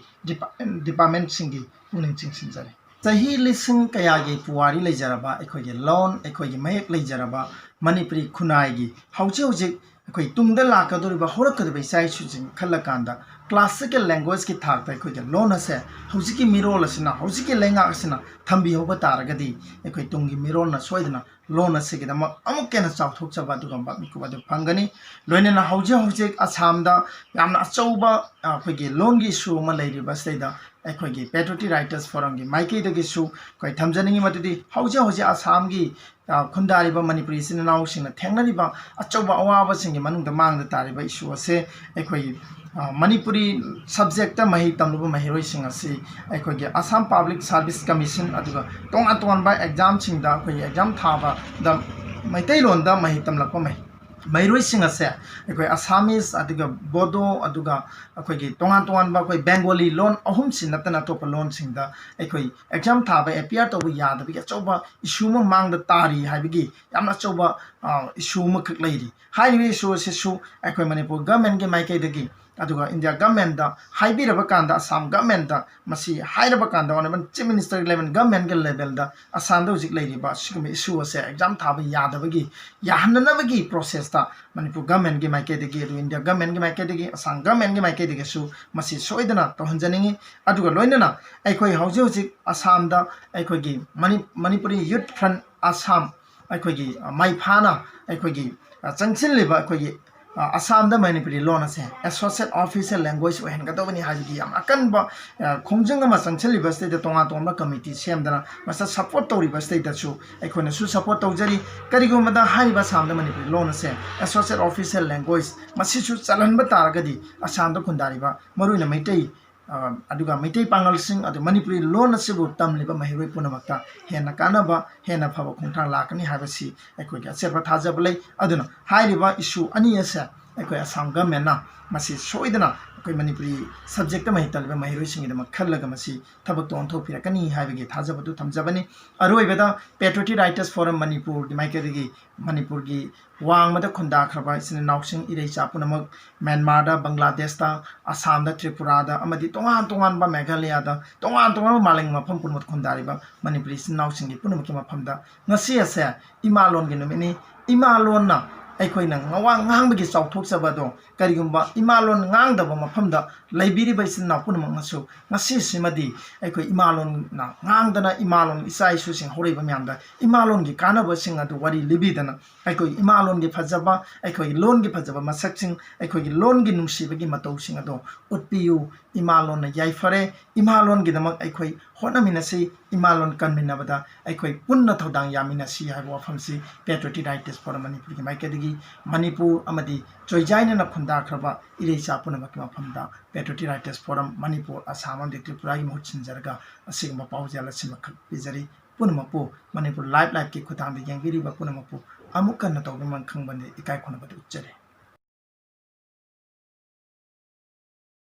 departmentꯁꯤꯡꯒꯤ ꯄꯨꯛꯅꯤꯡ ꯆꯤꯡꯁꯤꯟꯖꯔꯤ꯫ ꯆꯍꯤ ꯂꯤꯁꯤꯡ ꯀꯌꯥꯒꯤ ꯄꯨꯋꯥꯔꯤ ꯂꯩꯖꯔꯕ ꯑꯩꯈꯣꯏꯒꯤ ꯂꯣꯟ, ꯑꯩꯈꯣꯏꯒꯤ ꯃꯌꯦꯛ ꯂꯩꯖꯔꯕ ꯃꯅꯤꯄꯨꯔꯤ ꯈꯨꯟꯅꯥꯏꯒꯤ ꯍꯧꯖꯤꯛ ꯍꯧꯖꯤꯛ ꯑꯩꯈꯣꯏ ꯇꯨꯡꯗ ꯂꯥꯛꯀꯗꯧꯔꯤꯕ, ꯍꯧꯔꯛꯀꯗꯧꯔꯤꯕ ꯏꯆꯥ ꯏꯁꯨꯁꯤꯡ ꯈꯜꯂꯀꯥꯟꯗ classical languageꯀꯤ ꯊꯥꯛꯇ ꯑꯩꯈꯣꯏꯒꯤ ꯂꯣꯟ ꯑꯁꯦ ꯍꯧꯖꯤꯛꯀꯤ ꯃꯤꯔꯣꯜ ꯑꯁꯤꯅ, ꯍꯧꯖꯤꯛꯀꯤ ꯂꯩꯉꯥꯛ ꯑꯁꯤꯅ ꯊꯝꯕꯤꯍꯧꯕ ꯇꯥꯔꯒꯗꯤ ꯑꯩꯈꯣꯏ ꯇꯨꯡꯒꯤ ꯃꯤꯔꯣꯜꯅ ꯁꯣꯏꯗꯅ ꯂꯣꯟ ꯑꯁꯤꯒꯤꯗꯃꯛ ꯑꯃꯨꯛꯀ ꯍꯦꯟꯅ ꯆꯥꯎꯊꯣꯛꯆꯕ ꯑꯗꯨꯒꯨꯝꯕ ꯃꯤꯀꯨꯞ ꯑꯗꯨ ꯐꯪꯒꯅꯤ꯫ ꯂꯣꯏꯅꯅ ꯍꯧꯖꯤꯛ ꯍꯧꯖꯤꯛ ꯑꯁꯥꯝꯗ ꯌꯥꯝꯅ ꯑꯆꯧꯕ, ꯑ, ꯑꯩꯈꯣꯏꯒꯤ ꯂꯣꯟꯒꯤ issue ꯑꯃ ꯂꯩꯔꯤꯕ ꯑꯁꯤꯗꯩꯗ ꯑꯩꯈꯣꯏꯒꯤ Patriotic Writers Forumꯒꯤ ꯃꯥꯏꯀꯩꯗꯒꯤꯁꯨ ꯑꯩꯈꯣꯏ ꯊꯝꯖꯅꯤꯡꯉꯤ꯫ ꯃꯗꯨꯗꯤ ꯍꯧꯖꯤꯛ ꯍꯧꯖꯤꯛ ꯑꯁꯥꯝꯒꯤ, ꯑ, ꯈꯨꯟꯗꯥꯔꯤꯕ ꯃꯅꯤꯄꯨꯔꯤ ꯏꯆꯤꯟ ꯏꯅꯥꯎꯁꯤꯡꯅ ꯊꯦꯡꯅꯔꯤꯕ ꯑꯆꯧꯕ ꯑꯋꯥꯕꯁꯤꯡꯒꯤ ꯃꯅꯨꯡꯗ ꯃꯥꯡꯗ ꯇꯥꯔꯤꯕ issue ꯑꯁꯦ ꯑꯩꯈꯣꯏ, ꯑ, ꯃꯅꯤꯄꯨꯔꯤ subjectꯇ ꯃꯍꯩ ꯇꯝꯂꯨꯕ ꯃꯍꯩꯔꯣꯏꯁꯤꯡ ꯑꯁꯤ ꯑꯩꯈꯣꯏꯒꯤ Assam Public Service Commission ꯑꯗꯨꯒ ꯇꯣꯉꯥꯟ ꯇꯣꯉꯥꯟꯕ examꯁꯤꯡꯗ ꯑꯩꯈꯣꯏꯒꯤ exam ꯊꯥꯕꯗ ꯃꯩꯇꯩꯂꯣꯟꯗ ꯃꯍꯩ ꯇꯝꯂꯛꯄ ꯃꯍꯩ-, ꯃꯍꯩꯔꯣꯏꯁꯤꯡ ꯑꯁꯦ ꯑꯩꯈꯣꯏ Assamese ꯑꯗꯨꯒ Bodo ꯑꯗꯨꯒ ꯑꯩꯈꯣꯏꯒꯤ ꯇꯣꯉꯥꯟ ꯇꯣꯉꯥꯟꯕ ꯑꯩꯈꯣꯏ Bengali ꯂꯣꯟ ꯑꯍꯨꯝꯁꯤ ꯅꯠꯇꯅ ꯑꯇꯣꯞꯄ ꯂꯣꯟꯁꯤꯡꯗ ꯑꯩꯈꯣꯏ exam ꯊꯥꯕ appear ꯇꯧꯕ ꯌꯥꯗꯕꯒꯤ ꯑꯆꯧꯕ issue ꯑꯃ ꯃꯥꯡꯗ ꯇꯥꯔꯤ ꯍꯥꯏꯕꯒꯤ ꯌꯥꯝꯅ ꯑꯆꯧꯕ, ꯑ, issue ꯑꯃꯈꯛ ꯂꯩꯔꯤ꯫ ꯍꯥꯏꯔꯤꯕ issue ꯑꯁꯤꯁꯨ ꯑꯩꯈꯣꯏ ꯃꯅꯤꯄꯨꯔ governmentꯀꯤ ꯃꯥꯏꯀꯩꯗꯒꯤ, ꯑꯗꯨꯒ India governmentꯇ ꯍꯥꯏꯕꯤꯔꯕ ꯀꯥꯟꯗ, Assam governmentꯇ ꯃꯁꯤ ꯍꯥꯏꯔꯕ ꯀꯥꯟꯗ, Honourable Chief Minister level, governmentꯀꯤ levelꯗ ꯑꯁꯥꯝꯗ ꯍꯧꯖꯤꯛ ꯂꯩꯔꯤꯕ ꯑꯁꯤꯒꯨꯝꯕ issue ꯑꯁꯦ exam ꯊꯥꯕ ꯌꯥꯗꯕꯒꯤ, ꯌꯥꯍꯟꯅꯅꯕꯒꯤ processꯇ ꯃꯅꯤꯄꯨꯔ governmentꯀꯤ ꯃꯥꯏꯀꯩꯗꯒꯤ, ꯑꯗꯨꯒ India governmentꯀꯤ ꯃꯥꯏꯀꯩꯗꯒꯤ, ꯑꯁꯥꯝ governmentꯀꯤ ꯃꯥꯏꯀꯩꯗꯒꯤꯁꯨ ꯃꯁꯤ ꯁꯣꯏꯗꯅ ꯇꯧꯍꯟꯖꯅꯤꯡꯉꯤ꯫ ꯑꯗꯨꯒ ꯂꯣꯏꯅꯅ ꯑꯩꯈꯣꯏ ꯍꯧꯖꯤꯛ ꯍꯧꯖꯤꯛ ꯑꯁꯥꯝꯗ ꯑꯩꯈꯣꯏꯒꯤ money-, Manipuri Youth Front Assam ꯑꯩꯈꯣꯏꯒꯤ, ꯑ, ꯃꯥꯏ ꯐꯥꯅ ꯑꯩꯈꯣꯏꯒꯤ, ꯑ, ꯆꯪꯁꯤꯜꯂꯤꯕ ꯑꯩꯈꯣꯏꯒꯤ, ꯑ, ꯑꯁꯥꯝꯗ ꯃꯅꯤꯄꯨꯔꯤ ꯂꯣꯟ ꯑꯁꯦ associate official language ꯑꯣꯏꯍꯟꯒꯗꯕꯅꯤ ꯍꯥꯏꯕꯒꯤ ꯌꯥꯝ ꯑꯀꯟꯕ, ꯑ, ꯈꯣꯡꯖꯪ ꯑꯃ ꯆꯪꯁꯤꯜꯂꯤꯕꯁꯤꯗꯩꯗ ꯇꯣꯉꯥꯟ ꯇꯣꯉꯥꯟꯕ committee ꯁꯦꯝꯗꯅ ꯃꯁꯤꯗ support ꯇꯧꯔꯤꯕꯁꯤꯗꯩꯗꯁꯨ ꯑꯩꯈꯣꯏꯅꯁꯨ support ꯇꯧꯖꯔꯤ꯫ ꯀꯔꯤꯒꯨꯝꯕꯗ ꯍꯥꯏꯔꯤꯕ ꯑꯁꯥꯝꯗ ꯃꯅꯤꯄꯨꯔꯤ ꯂꯣꯟ ꯑꯁꯦ associate official language ꯃꯁꯤꯁꯨ ꯆꯜꯍꯟꯕ ꯇꯥꯔꯒꯗꯤ ꯑꯁꯥꯝꯗ ꯈꯨꯟꯗꯥꯔꯤꯕ ꯃꯔꯨꯑꯣꯏꯅ ꯃꯩꯇꯩ ꯑ, ꯑꯗꯨꯒ ꯃꯩꯇꯩ ꯄꯥꯉꯜꯁꯤꯡ, ꯑꯗꯨ ꯃꯅꯤꯄꯨꯔꯤ ꯂꯣꯟ ꯑꯁꯤꯕꯨ ꯇꯝꯂꯤꯕ ꯃꯍꯩꯔꯣꯏ ꯄꯨꯝꯅꯃꯛꯇ ꯍꯦꯟꯅ ꯀꯥꯟꯅꯕ, ꯍꯦꯟꯅ ꯐꯕ ꯈꯣꯡꯊꯥꯡ ꯂꯥꯛꯀꯅꯤ ꯍꯥꯏꯕꯁꯤ ꯑꯩꯈꯣꯏꯒꯤ ꯑꯆꯦꯠꯄ ꯊꯥꯖꯕ ꯂꯩ꯫ ꯑꯗꯨꯅ ꯍꯥꯏꯔꯤꯕ issue ꯑꯅꯤ ꯑꯁꯦ ꯑꯩꯈꯣꯏ ꯑꯁꯥꯝ governmentꯅ ꯃꯁꯤ ꯁꯣꯏꯗꯅ ꯑꯩꯈꯣꯏ ꯃꯅꯤꯄꯨꯔꯤ subjectꯇ ꯃꯍꯩ ꯇꯝꯂꯤꯕ ꯃꯍꯩꯔꯣꯏꯁꯤꯡꯒꯤꯗꯃꯛ ꯈꯜꯂꯒ ꯃꯁꯤ ꯊꯕꯛꯇ ꯑꯣꯟꯊꯣꯛꯄꯤꯔꯛꯀꯅꯤ ꯍꯥꯏꯕꯒꯤ ꯊꯥꯖꯕꯗꯨ ꯊꯝꯖꯕꯅꯤ꯫ ꯑꯔꯣꯏꯕꯗ Patriotic Writers Forum ꯃꯅꯤꯄꯨꯔꯒꯤ ꯃꯥꯏꯀꯩꯗꯒꯤ ꯃꯅꯤꯄꯨꯔꯒꯤ ꯋꯥꯡꯃꯗ ꯈꯨꯟꯗꯥꯈ꯭ꯔꯕ ꯏꯆꯤꯟ ꯏꯅꯥꯎꯁꯤꯡ, ꯏꯔꯩꯆꯥ ꯄꯨꯝꯅꯃꯛ, ꯃ꯭ꯌꯥꯟꯃꯥꯔꯗ, ꯕꯪꯒ꯭ꯂꯥꯗꯦꯁꯇ, ꯑꯁꯥꯝꯗ, ꯇ꯭ꯔꯤꯄꯨꯔꯥꯗ ꯑꯃꯗꯤ ꯇꯣꯉꯥꯟ ꯇꯣꯉꯥꯟꯕ ꯃꯦꯘꯥꯂꯌꯥꯗ, ꯇꯣꯉꯥꯟ ꯇꯣꯉꯥꯟꯕ ꯃꯥꯂꯦꯝꯒꯤ ꯃꯐꯝ ꯄꯨꯝꯅꯃꯛꯇ ꯈꯨꯟꯗꯥꯔꯤꯕ ꯃꯅꯤꯄꯨꯔꯤ ꯏꯆꯤꯟ ꯏꯅꯥꯎꯁꯤꯡꯒꯤ ꯄꯨꯝꯅꯃꯛꯀꯤ ꯃꯐꯝꯗ ꯉꯁꯤ ꯑꯁꯦ ꯏꯃꯥ ꯂꯣꯟꯒꯤ ꯅꯨꯃꯤꯠꯅꯤ꯫ ꯏꯃꯥ ꯂꯣꯟꯅ ꯑꯩꯈꯣꯏꯅ ꯉꯋꯥ ꯉꯥꯡꯕꯒꯤ ꯆꯥꯎꯊꯣꯛꯆꯕ ꯑꯗꯣ ꯀꯔꯤꯒꯨꯝꯕ ꯏꯃꯥ ꯂꯣꯟ ꯉꯥꯡꯗꯕ ꯃꯐꯝꯗ ꯂꯩꯕꯤꯔꯤꯕ ꯏꯆꯤꯟ ꯏꯅꯥꯎ ꯄꯨꯝꯅꯃꯛꯅꯁꯨ ꯉꯁꯤꯁꯤꯃꯗꯤ ꯑꯩꯈꯣꯏ ꯏꯃꯥ ꯂꯣꯟꯅ ꯉꯥꯡꯗꯅ ꯏꯃꯥ ꯂꯣꯟ ꯏꯆꯥ ꯏꯁꯨꯁꯤꯡ ꯍꯧꯔꯛꯏꯕ ꯃꯌꯥꯝꯗ ꯏꯃꯥ ꯂꯣꯟꯒꯤ ꯀꯥꯟꯅꯕꯁꯤꯡ ꯑꯗꯨ ꯋꯥꯔꯤ ꯂꯤꯕꯤꯗꯅ ꯑꯩꯈꯣꯏ ꯏꯃꯥ ꯂꯣꯟꯒꯤ ꯐꯖꯕ, ꯑꯩꯈꯣꯏꯒꯤ ꯂꯣꯟꯒꯤ ꯐꯖꯕ ꯃꯁꯛꯁꯤꯡ, ꯑꯩꯈꯣꯏꯒꯤ ꯂꯣꯟꯒꯤ ꯅꯨꯡꯁꯤꯕꯒꯤ ꯃꯇꯧꯁꯤꯡ ꯑꯗꯣ ꯎꯠꯄꯤꯌꯨ꯫ ꯏꯃꯥ ꯂꯣꯟꯅ ꯌꯥꯏꯐꯔꯦ, ꯏꯃꯥ ꯂꯣꯟꯒꯤꯗꯃꯛ ꯑꯩꯈꯣꯏ ꯍꯣꯠꯅꯃꯤꯟꯅꯁꯤ, ꯏꯃꯥ ꯂꯣꯟ ꯀꯟꯃꯤꯟꯅꯕꯗ ꯑꯩꯈꯣꯏ ꯄꯨꯟꯅ ꯊꯧꯗꯥꯡ ꯌꯥꯃꯤꯟꯅꯁꯤ ꯍꯥꯏꯕ ꯋꯥꯐꯝꯁꯤ Patriotic Writers Forum ꯃꯅꯤꯄꯨꯔꯒꯤ ꯃꯥꯏꯀꯩꯗꯒꯤ ꯃꯅꯤꯄꯨꯔ ꯑꯃꯗꯤ ꯆꯣꯏꯖꯥꯏꯅꯅ ꯈꯨꯟꯗꯥꯈ꯭ꯔꯕ ꯏꯔꯩꯆꯥ ꯄꯨꯝꯅꯃꯛꯀꯤ ꯃꯐꯝꯗ Patriotic Writers Forum Manipur, Assam ꯑꯃꯗꯤ ꯇ꯭ꯔꯤꯄꯨꯔꯥꯒꯤ ꯃꯍꯨꯠ ꯁꯤꯟꯖꯔꯒ ꯑꯁꯤꯒꯨꯝꯕ ꯄꯥꯎꯖꯦꯜ ꯑꯁꯤꯃꯈꯛ ꯄꯤꯖꯔꯤ꯫ ꯄꯨꯝꯅꯃꯛꯄꯨ ꯃꯅꯤꯄꯨꯔ Live Liveꯀꯤ ꯈꯨꯠꯊꯥꯡꯗ ꯌꯦꯡꯕꯤꯔꯤꯕ ꯄꯨꯝꯅꯃꯛꯄꯨ ꯑꯃꯨꯛ ꯍꯟꯅ ꯇꯧꯕꯤꯃꯜ ꯈꯪꯕꯗ ꯏꯀꯥꯏ ꯈꯨꯝꯅꯕꯗꯨ ꯎꯠꯆꯔꯤ꯫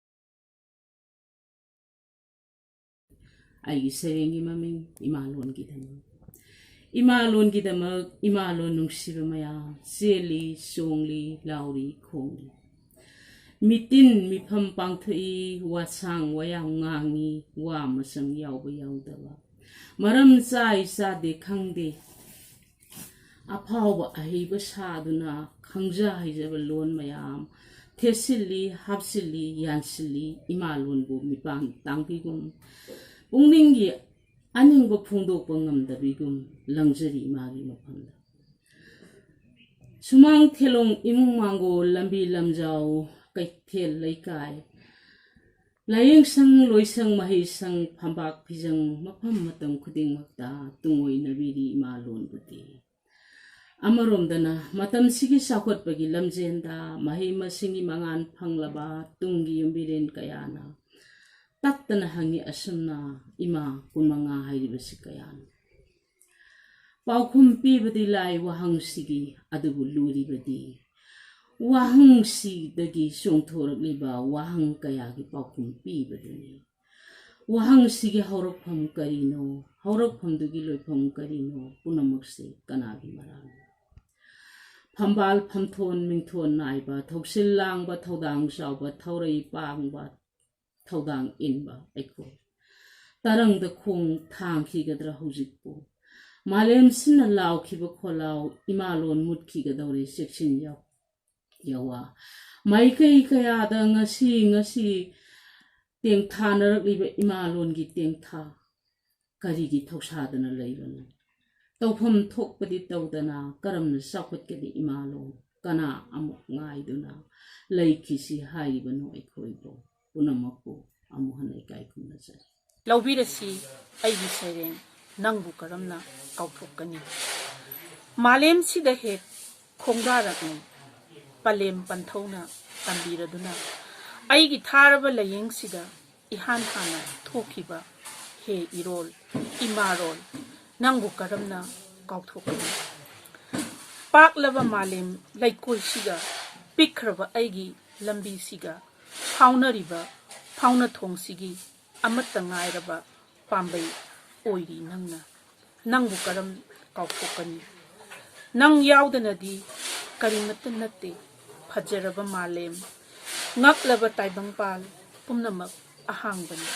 ꯑꯩꯒꯤ ꯁꯩꯔꯦꯡꯒꯤ ꯃꯃꯤꯡ ꯏꯃꯥꯂꯣꯟꯒꯤꯗꯃꯛ꯫ ꯏꯃꯥꯂꯣꯟꯒꯤꯗꯃꯛ ꯏꯃꯥꯂꯣꯟ ꯅꯨꯡꯁꯤꯕ ꯃꯌꯥꯝ ꯆꯦꯜꯂꯤ, ꯆꯣꯡꯂꯤ, ꯂꯥꯎꯔꯤ, ꯈꯣꯡꯂꯤ꯫ ꯃꯤꯇꯤꯟ ꯃꯤꯐꯝ ꯄꯥꯡꯊꯣꯛꯏ, ꯋꯥꯁꯥꯡ ꯋꯥꯌꯥꯝ ꯉꯥꯡꯉꯤ, ꯋꯥ ꯃꯆꯪ ꯌꯥꯎꯕ ꯌꯥꯎꯗꯕ꯫ ꯃꯔꯝ ꯆꯥꯏ ꯆꯥꯗꯦ ꯈꯪꯗꯦ꯫ ꯑꯐꯥꯎꯕ ꯑꯍꯩꯕ ꯁꯥꯗꯨꯅ ꯈꯪꯖ ꯍꯩꯖꯕ ꯂꯣꯟ ꯃꯌꯥꯝ ꯊꯦꯠꯆꯤꯜꯂꯤ, ꯍꯥꯞꯆꯤꯜꯂꯤ, ꯌꯥꯟꯁꯤꯜꯂꯤ, ꯏꯃꯥꯂꯣꯟꯕꯨ ꯃꯤꯄꯥꯟ ꯇꯥꯡꯕꯤꯒꯨꯝ꯫ ꯄꯨꯛꯅꯤꯡꯒꯤ ꯑꯅꯤꯡꯕ ꯐꯣꯡꯗꯣꯛꯄ ꯉꯝꯗꯕꯤꯒꯨꯝ ꯂꯪꯖꯔꯤ ꯏꯃꯥꯒꯤ ꯃꯐꯝꯗ꯫ ꯁꯨꯃꯥꯡ ꯊꯦꯂꯣꯡ ꯏꯃꯨꯡ ꯃꯥꯡꯒꯣꯜ ꯂꯝꯕꯤ ꯂꯝꯖꯥꯎ ꯀꯩꯊꯦꯜ ꯂꯩꯀꯥꯏ ꯂꯥꯏꯌꯦꯡꯁꯪ, ꯂꯣꯏꯁꯪ, ꯃꯍꯩꯁꯪ, ꯐꯝꯕꯥꯛ ꯐꯤꯖꯪ, ꯃꯐꯝ ꯃꯇꯝ ꯈꯨꯗꯤꯡꯃꯛꯇ ꯇꯨꯡꯑꯣꯏꯅꯕꯤꯔꯤ ꯏꯃꯥ ꯂꯣꯟꯕꯨꯗꯤ꯫ ꯑꯃꯔꯣꯝꯗꯅ ꯃꯇꯝꯁꯤꯒꯤ ꯆꯥꯎꯈꯠꯄꯒꯤ ꯂꯝꯖꯦꯟꯗ ꯃꯍꯩ ꯃꯁꯤꯡꯒꯤ ꯃꯉꯥꯜ ꯐꯪꯂꯕ ꯇꯨꯡꯒꯤ ꯌꯨꯝꯕꯤꯔꯦꯟ ꯀꯌꯥꯅ ꯇꯠꯇꯅ ꯍꯪꯉꯤ ꯑꯁꯨꯝꯅ, "ꯏꯃꯥ ꯀꯨꯟꯃꯉꯥ ꯍꯥꯏꯔꯤꯕꯁꯤ ꯀꯌꯥꯅꯣ?" ꯄꯥꯎꯈꯨꯝ ꯄꯤꯕꯗꯤ ꯂꯥꯏ ꯋꯥꯍꯪꯁꯤꯒꯤ, ꯑꯗꯨꯕꯨ ꯂꯨꯔꯤꯕꯗꯤ ꯋꯥꯍꯪꯁꯤꯗꯒꯤ ꯆꯣꯡꯊꯣꯔꯛꯂꯤꯕ ꯋꯥꯍꯪ ꯀꯌꯥꯒꯤ ꯄꯥꯎꯈꯨꯝ ꯄꯤꯕꯗꯨꯅꯤ꯫ ꯋꯥꯍꯪꯁꯤꯒꯤ ꯍꯧꯔꯛꯐꯝ ꯀꯔꯤꯅꯣ? ꯍꯧꯔꯛꯐꯝꯗꯨꯒꯤ ꯂꯣꯏꯐꯝ ꯀꯔꯤꯅꯣ? ꯄꯨꯝꯅꯃꯛꯁꯤ ꯀꯅꯥꯒꯤ ꯃꯔꯥꯜꯅꯣ? ꯐꯝꯕꯥꯜ ꯐꯝꯊꯣꯟ ꯃꯤꯡꯊꯣꯟ ꯅꯥꯏꯕ, ꯊꯧꯁꯤꯜ ꯂꯥꯡꯕ, ꯊꯧꯗꯥꯡ ꯆꯥꯎꯕ, ꯊꯧꯔꯩ ꯄꯥꯡꯕ, ꯊꯧꯗꯥꯡ ꯏꯟꯕ ꯑꯩꯈꯣꯏ ꯇꯔꯪꯗ ꯈꯣꯡ ꯊꯥꯡꯈꯤꯒꯗ꯭ꯔꯥ ꯍꯧꯖꯤꯛꯄꯨ? ꯃꯥꯂꯦꯝꯁꯤꯅ ꯂꯥꯎꯈꯤꯕ ꯈꯣꯜꯂꯥꯎ, ꯏꯃꯥꯂꯣꯟ ꯃꯨꯠꯈꯤꯒꯗꯧꯔꯦ, ꯆꯦꯛꯁꯤꯟ ꯌꯥꯎ-, ꯌꯥꯋꯥ꯫ ꯃꯥꯏꯀꯩ ꯀꯌꯥꯗ ꯉꯁꯤ, ꯉꯁꯤ ꯇꯦꯡꯊꯥꯅꯔꯛꯂꯤꯕ ꯏꯃꯥꯂꯣꯟꯒꯤ ꯇꯦꯡꯊꯥ ꯀꯔꯤꯒꯤ ꯊꯧꯁꯥꯗꯅ ꯂꯩꯕꯅꯣ? ꯇꯧꯐꯝ ꯊꯣꯛꯄꯗꯤ ꯇꯧꯗꯅ ꯀꯔꯝꯅ ꯆꯥꯎꯈꯠꯀꯅꯤ ꯏꯃꯥꯂꯣꯟ? ꯀꯅꯥ ꯑꯃꯨꯛ ꯉꯥꯏꯗꯨꯅ ꯂꯩꯈꯤꯁꯤ ꯍꯥꯏꯔꯤꯕꯅꯣ ꯑꯩꯈꯣꯏꯕꯨ? ꯄꯨꯝꯅꯃꯛꯄꯨ ꯑꯃꯨꯛ ꯍꯟꯅ ꯏꯀꯥꯏ ꯈꯨꯝꯅꯖꯔꯤ꯫ ꯂꯧꯕꯤꯔꯁꯤ ꯑꯩꯒꯤ ꯁꯩꯔꯦꯡ ꯅꯪꯕꯨ ꯀꯔꯝꯅ ꯀꯥꯎꯊꯣꯛꯀꯅꯤ? ꯃꯥꯂꯦꯝꯁꯤꯗ ꯍꯦꯛ ꯈꯣꯡꯗꯥꯔꯛꯅꯩ ꯄꯂꯦꯝ ꯄꯟꯊꯧꯅ ꯇꯝꯕꯤꯔꯗꯨꯅ ꯑꯩꯒꯤ ꯊꯥꯔꯕ ꯂꯥꯏꯌꯦꯡꯁꯤꯗ ꯏꯍꯥꯟ ꯍꯥꯟꯅ ꯊꯣꯛꯈꯤꯕ ꯍꯦ ꯏꯔꯣꯜ, ꯏꯃꯥꯔꯣꯜ, ꯅꯪꯕꯨ ꯀꯔꯝꯅ ꯀꯥꯎꯊꯣꯛꯀꯅꯤ? ꯄꯥꯛꯂꯕ ꯃꯥꯂꯦꯝ ꯂꯩꯀꯣꯜꯁꯤꯒ ꯄꯤꯛꯈ꯭ꯔꯕ ꯑꯩꯒꯤ ꯂꯝꯕꯤꯁꯤꯒ ꯐꯥꯎꯅꯔꯤꯕ ꯐꯥꯎꯅꯊꯣꯡꯁꯤꯒꯤ ꯑꯃꯠꯇ ꯉꯥꯏꯔꯕ ꯄꯥꯝꯕꯩ ꯑꯣꯏꯔꯤ ꯅꯪꯅ꯫ ꯅꯪꯕꯨ ꯀꯔꯝ ꯀꯥꯎꯊꯣꯛꯀꯅꯤ? ꯅꯪ ꯌꯥꯎꯗꯅꯗꯤ ꯀꯔꯤꯃꯠꯇ ꯅꯠꯇꯦ ꯐꯖꯔꯕ ꯃꯥꯂꯦꯝ꯫ ꯉꯛꯂꯕ ꯇꯥꯏꯕꯪꯄꯥꯜ ꯄꯨꯝꯅꯃꯛ ꯑꯍꯥꯡꯕꯅꯤ꯫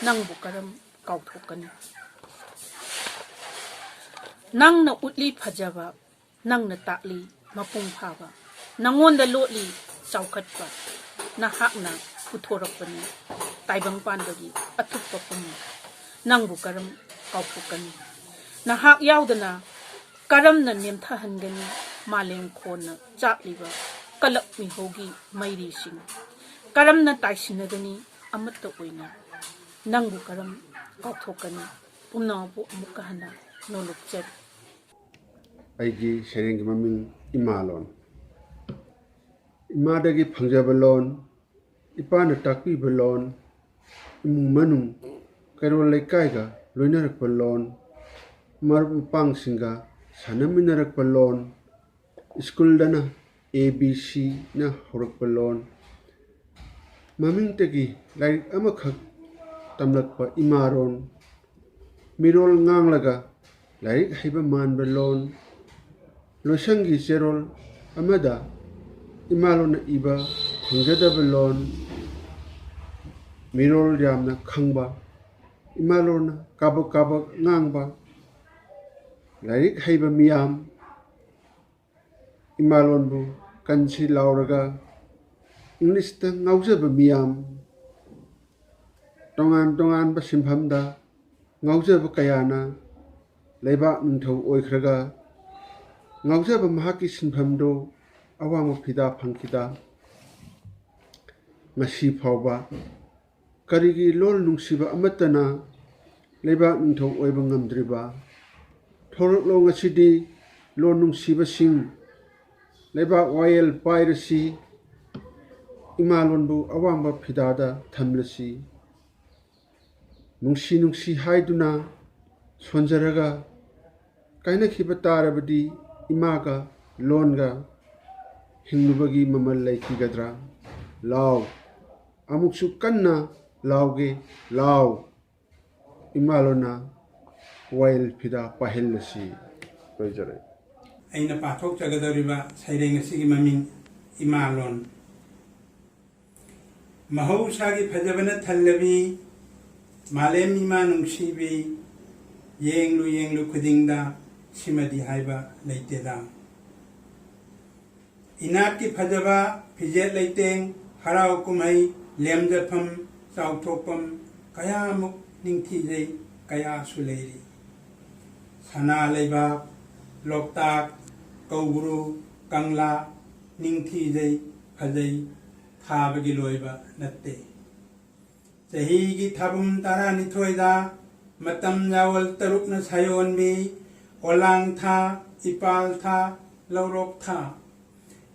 ꯅꯪꯕꯨ ꯀꯔꯝ ꯀꯥꯎꯊꯣꯛꯀꯅꯤ? ꯅꯪꯅ ꯎꯠꯂꯤ ꯐꯖꯕ, ꯅꯪꯅ ꯇꯥꯛꯂꯤ ꯃꯄꯨꯡ ꯐꯥꯕ, ꯅꯪꯉꯣꯟꯗ ꯂꯣꯠꯂꯤ ꯆꯥꯎꯈꯠꯄ꯫ ꯅꯍꯥꯛꯅ ꯄꯨꯊꯣꯔꯛꯄꯅꯤ ꯇꯥꯏꯕꯪꯄꯥꯟꯗꯒꯤ ꯑꯊꯨꯞꯄ ꯄꯨꯝꯅꯃꯛ꯫ ꯅꯪꯕꯨ ꯀꯔꯝ ꯀꯥꯎꯊꯣꯛꯀꯅꯤ? ꯅꯍꯥꯛ ꯌꯥꯎꯗꯅ ꯀꯔꯝꯅ ꯅꯦꯝꯊꯍꯟꯒꯅꯤ ꯃꯥꯂꯦꯝ ꯈꯣꯟꯅ ꯆꯥꯛꯂꯤꯕ ꯀꯂꯛ ꯃꯤꯍꯧꯒꯤ ꯃꯩꯔꯤꯁꯤꯡ? ꯀꯔꯝꯅ ꯇꯥꯏꯁꯤꯟꯅꯒꯅꯤ ꯑꯃꯠꯇ ꯑꯣꯏꯅ? ꯅꯪꯕꯨ ꯀꯔꯝ ꯀꯥꯎꯊꯣꯛꯀꯅꯤ? ꯄꯨꯝꯅꯃꯛꯄꯨ ꯑꯃꯨꯛꯀ ꯍꯟꯅ ꯅꯣꯂꯨꯛꯆꯔꯤ꯫ ꯑꯩꯒꯤ ꯁꯩꯔꯦꯡꯒꯤ ꯃꯃꯤꯡ ꯏꯃꯥ ꯂꯣꯟ꯫ ꯏꯃꯥꯗꯒꯤ ꯐꯪꯖꯕ ꯂꯣꯟ, ꯏꯄꯥꯅ ꯇꯥꯛꯄꯤꯕ ꯂꯣꯟ, ꯏꯃꯨꯡ ꯃꯅꯨꯡ, ꯀꯩꯔꯣꯜ ꯂꯩꯀꯥꯏꯒ ꯂꯣꯏꯅꯔꯛꯄ ꯂꯣꯟ, ꯃꯔꯨꯞ ꯃꯄꯥꯡꯁꯤꯡꯒ ꯁꯥꯟꯅꯃꯤꯟꯅꯔꯛꯄ ꯂꯣꯟ, ꯁ꯭ꯀꯨꯜꯗꯅ ꯑꯦ ꯕꯤ ꯁꯤꯅ ꯍꯧꯔꯛꯄ ꯂꯣꯟ, ꯃꯃꯤꯡꯇꯒꯤ ꯂꯥꯏꯔꯤꯛ ꯑꯃꯈꯛ ꯇꯝꯂꯛꯄ ꯏꯃꯥꯔꯣꯟ, ꯃꯤꯔꯣꯜ ꯉꯥꯡꯂꯒ ꯂꯥꯏꯔꯤꯛ ꯍꯩꯕ ꯃꯥꯟꯕ ꯂꯣꯟ, ꯂꯣꯏꯁꯪꯒꯤ ꯆꯦꯔꯣꯜ ꯑꯃꯗ ꯏꯃꯥꯂꯣꯟꯅ ꯏꯕ ꯐꯪꯖꯗꯕ ꯂꯣꯟ, ꯃꯤꯔꯣꯜ ꯌꯥꯝꯅ ꯈꯪꯕ, ꯏꯃꯥꯂꯣꯟꯅ ꯀꯥꯕꯛ ꯀꯥꯕꯛ ꯉꯥꯡꯕ, ꯂꯥꯏꯔꯤꯛ ꯍꯩꯕ ꯃꯤꯌꯥꯝ, ꯏꯃꯥꯂꯣꯟꯕꯨ ꯀꯟꯁꯤ ꯂꯥꯎꯔꯒ ꯏꯪꯂꯤꯁꯇ ꯉꯥꯎꯖꯕ ꯃꯤꯌꯥꯝ, ꯇꯣꯉꯥꯟ ꯇꯣꯉꯥꯟꯕ ꯁꯤꯟꯐꯝꯗ ꯉꯥꯎꯖꯕ ꯀꯌꯥꯅ ꯂꯩꯕꯥꯛ ꯅꯤꯡꯊꯧ ꯑꯣꯏꯈ꯭ꯔꯒ, ꯉꯥꯎꯖꯕ ꯃꯍꯥꯛꯀꯤ ꯁꯤꯟꯐꯝꯗꯨ ꯑꯋꯥꯡꯕ ꯐꯤꯗꯥ ꯐꯪꯈꯤꯗ꯫ ꯉꯁꯤ ꯐꯥꯎꯕ ꯀꯔꯤꯒꯤ ꯂꯣꯜ ꯅꯨꯡꯁꯤꯕ ꯑꯃꯠꯇꯅ ꯂꯩꯕꯥꯛ ꯅꯤꯡꯊꯧ ꯑꯣꯏꯕ ꯉꯝꯗ꯭ꯔꯤꯕ? ꯊꯣꯔꯛꯂꯣ ꯉꯁꯤꯗꯤ, ꯂꯣꯜ ꯅꯨꯡꯁꯤꯕꯁꯤꯡ, ꯂꯩꯕꯥꯛ ꯋꯥꯌꯦꯜ ꯄꯥꯏꯔꯁꯤ, ꯏꯃꯥꯂꯣꯟꯕꯨ ꯑꯋꯥꯡꯕ ꯐꯤꯗꯥꯗ ꯊꯝꯂꯁꯤ꯫ ꯅꯨꯡꯁꯤ ꯅꯨꯡꯁꯤ ꯍꯥꯏꯗꯨꯅ ꯁꯣꯟꯖꯔꯒ ꯀꯥꯏꯅꯈꯤꯕ ꯇꯥꯔꯕꯗꯤ ꯏꯃꯥꯒ ꯂꯣꯟꯒ ꯍꯤꯡꯂꯨꯕꯒꯤ ꯃꯃꯜ ꯂꯩꯈꯤꯒꯗ꯭ꯔꯥ? ꯂꯥꯎ, ꯑꯃꯨꯛꯁꯨ ꯀꯟꯅ ꯂꯥꯎꯒꯦ, ꯂꯥꯎ꯫ ꯏꯃꯥ ꯂꯣꯟꯅ ꯋꯥꯌꯦꯜ ꯐꯤꯗꯥ ꯄꯥꯏꯍꯜꯂꯁꯤ꯫ ꯂꯣꯏꯖꯔꯦ꯫ ꯑꯩꯅ ꯄꯥꯊꯣꯛꯆꯒꯗꯧꯔꯤꯕ ꯁꯩꯔꯦꯡ ꯑꯁꯤꯒꯤ ꯃꯃꯤꯡ ꯏꯃꯥ ꯂꯣꯟ꯫ ꯃꯍꯧꯁꯥꯒꯤ ꯐꯖꯕꯅ ꯊꯜꯂꯕꯤ ꯃꯥꯂꯦꯝ ꯏꯃꯥ ꯅꯨꯡꯁꯤꯕꯤ, ꯌꯦꯡꯂꯨ ꯌꯦꯡꯂꯨ ꯈꯨꯗꯤꯡꯗ ꯁꯤꯃꯗꯤ ꯍꯥꯏꯕ ꯂꯩꯇꯦꯗ꯫ ꯏꯅꯥꯠꯀꯤ ꯐꯖꯕ, ꯐꯤꯖꯦꯠ ꯂꯩꯇꯦꯡ, ꯍꯔꯥꯎ ꯀꯨꯝꯍꯩ, ꯂꯦꯝꯖꯐꯝ, ꯆꯥꯎꯊꯣꯛꯐꯝ ꯀꯌꯥꯃꯨꯛ ꯅꯤꯡꯊꯤꯖꯩ, ꯀꯌꯥꯁꯨ ꯂꯩꯔꯤ꯫ ꯁꯅꯥ ꯂꯩꯕꯥꯛ, ꯂꯣꯛꯇꯥꯛ, ꯀꯧꯕ꯭ꯔꯨ, ꯀꯪꯂꯥ ꯅꯤꯡꯊꯤꯖꯩ, ꯐꯖꯩ, ꯊꯥꯕꯒꯤ ꯂꯣꯏꯕ ꯅꯠꯇꯦ꯫ ꯆꯍꯤꯒꯤ ꯊꯥꯕꯨꯝ ꯇꯔꯥꯅꯤꯊꯣꯏꯗ ꯃꯇꯝ ꯌꯥꯋꯜ ꯇꯔꯨꯛꯅ ꯁꯥꯌꯣꯟꯕꯤ, ꯑꯣꯂꯥꯡ ꯊꯥ, ꯏꯄꯥꯜ ꯊꯥ, ꯂꯧꯔꯣꯛ ꯊꯥ,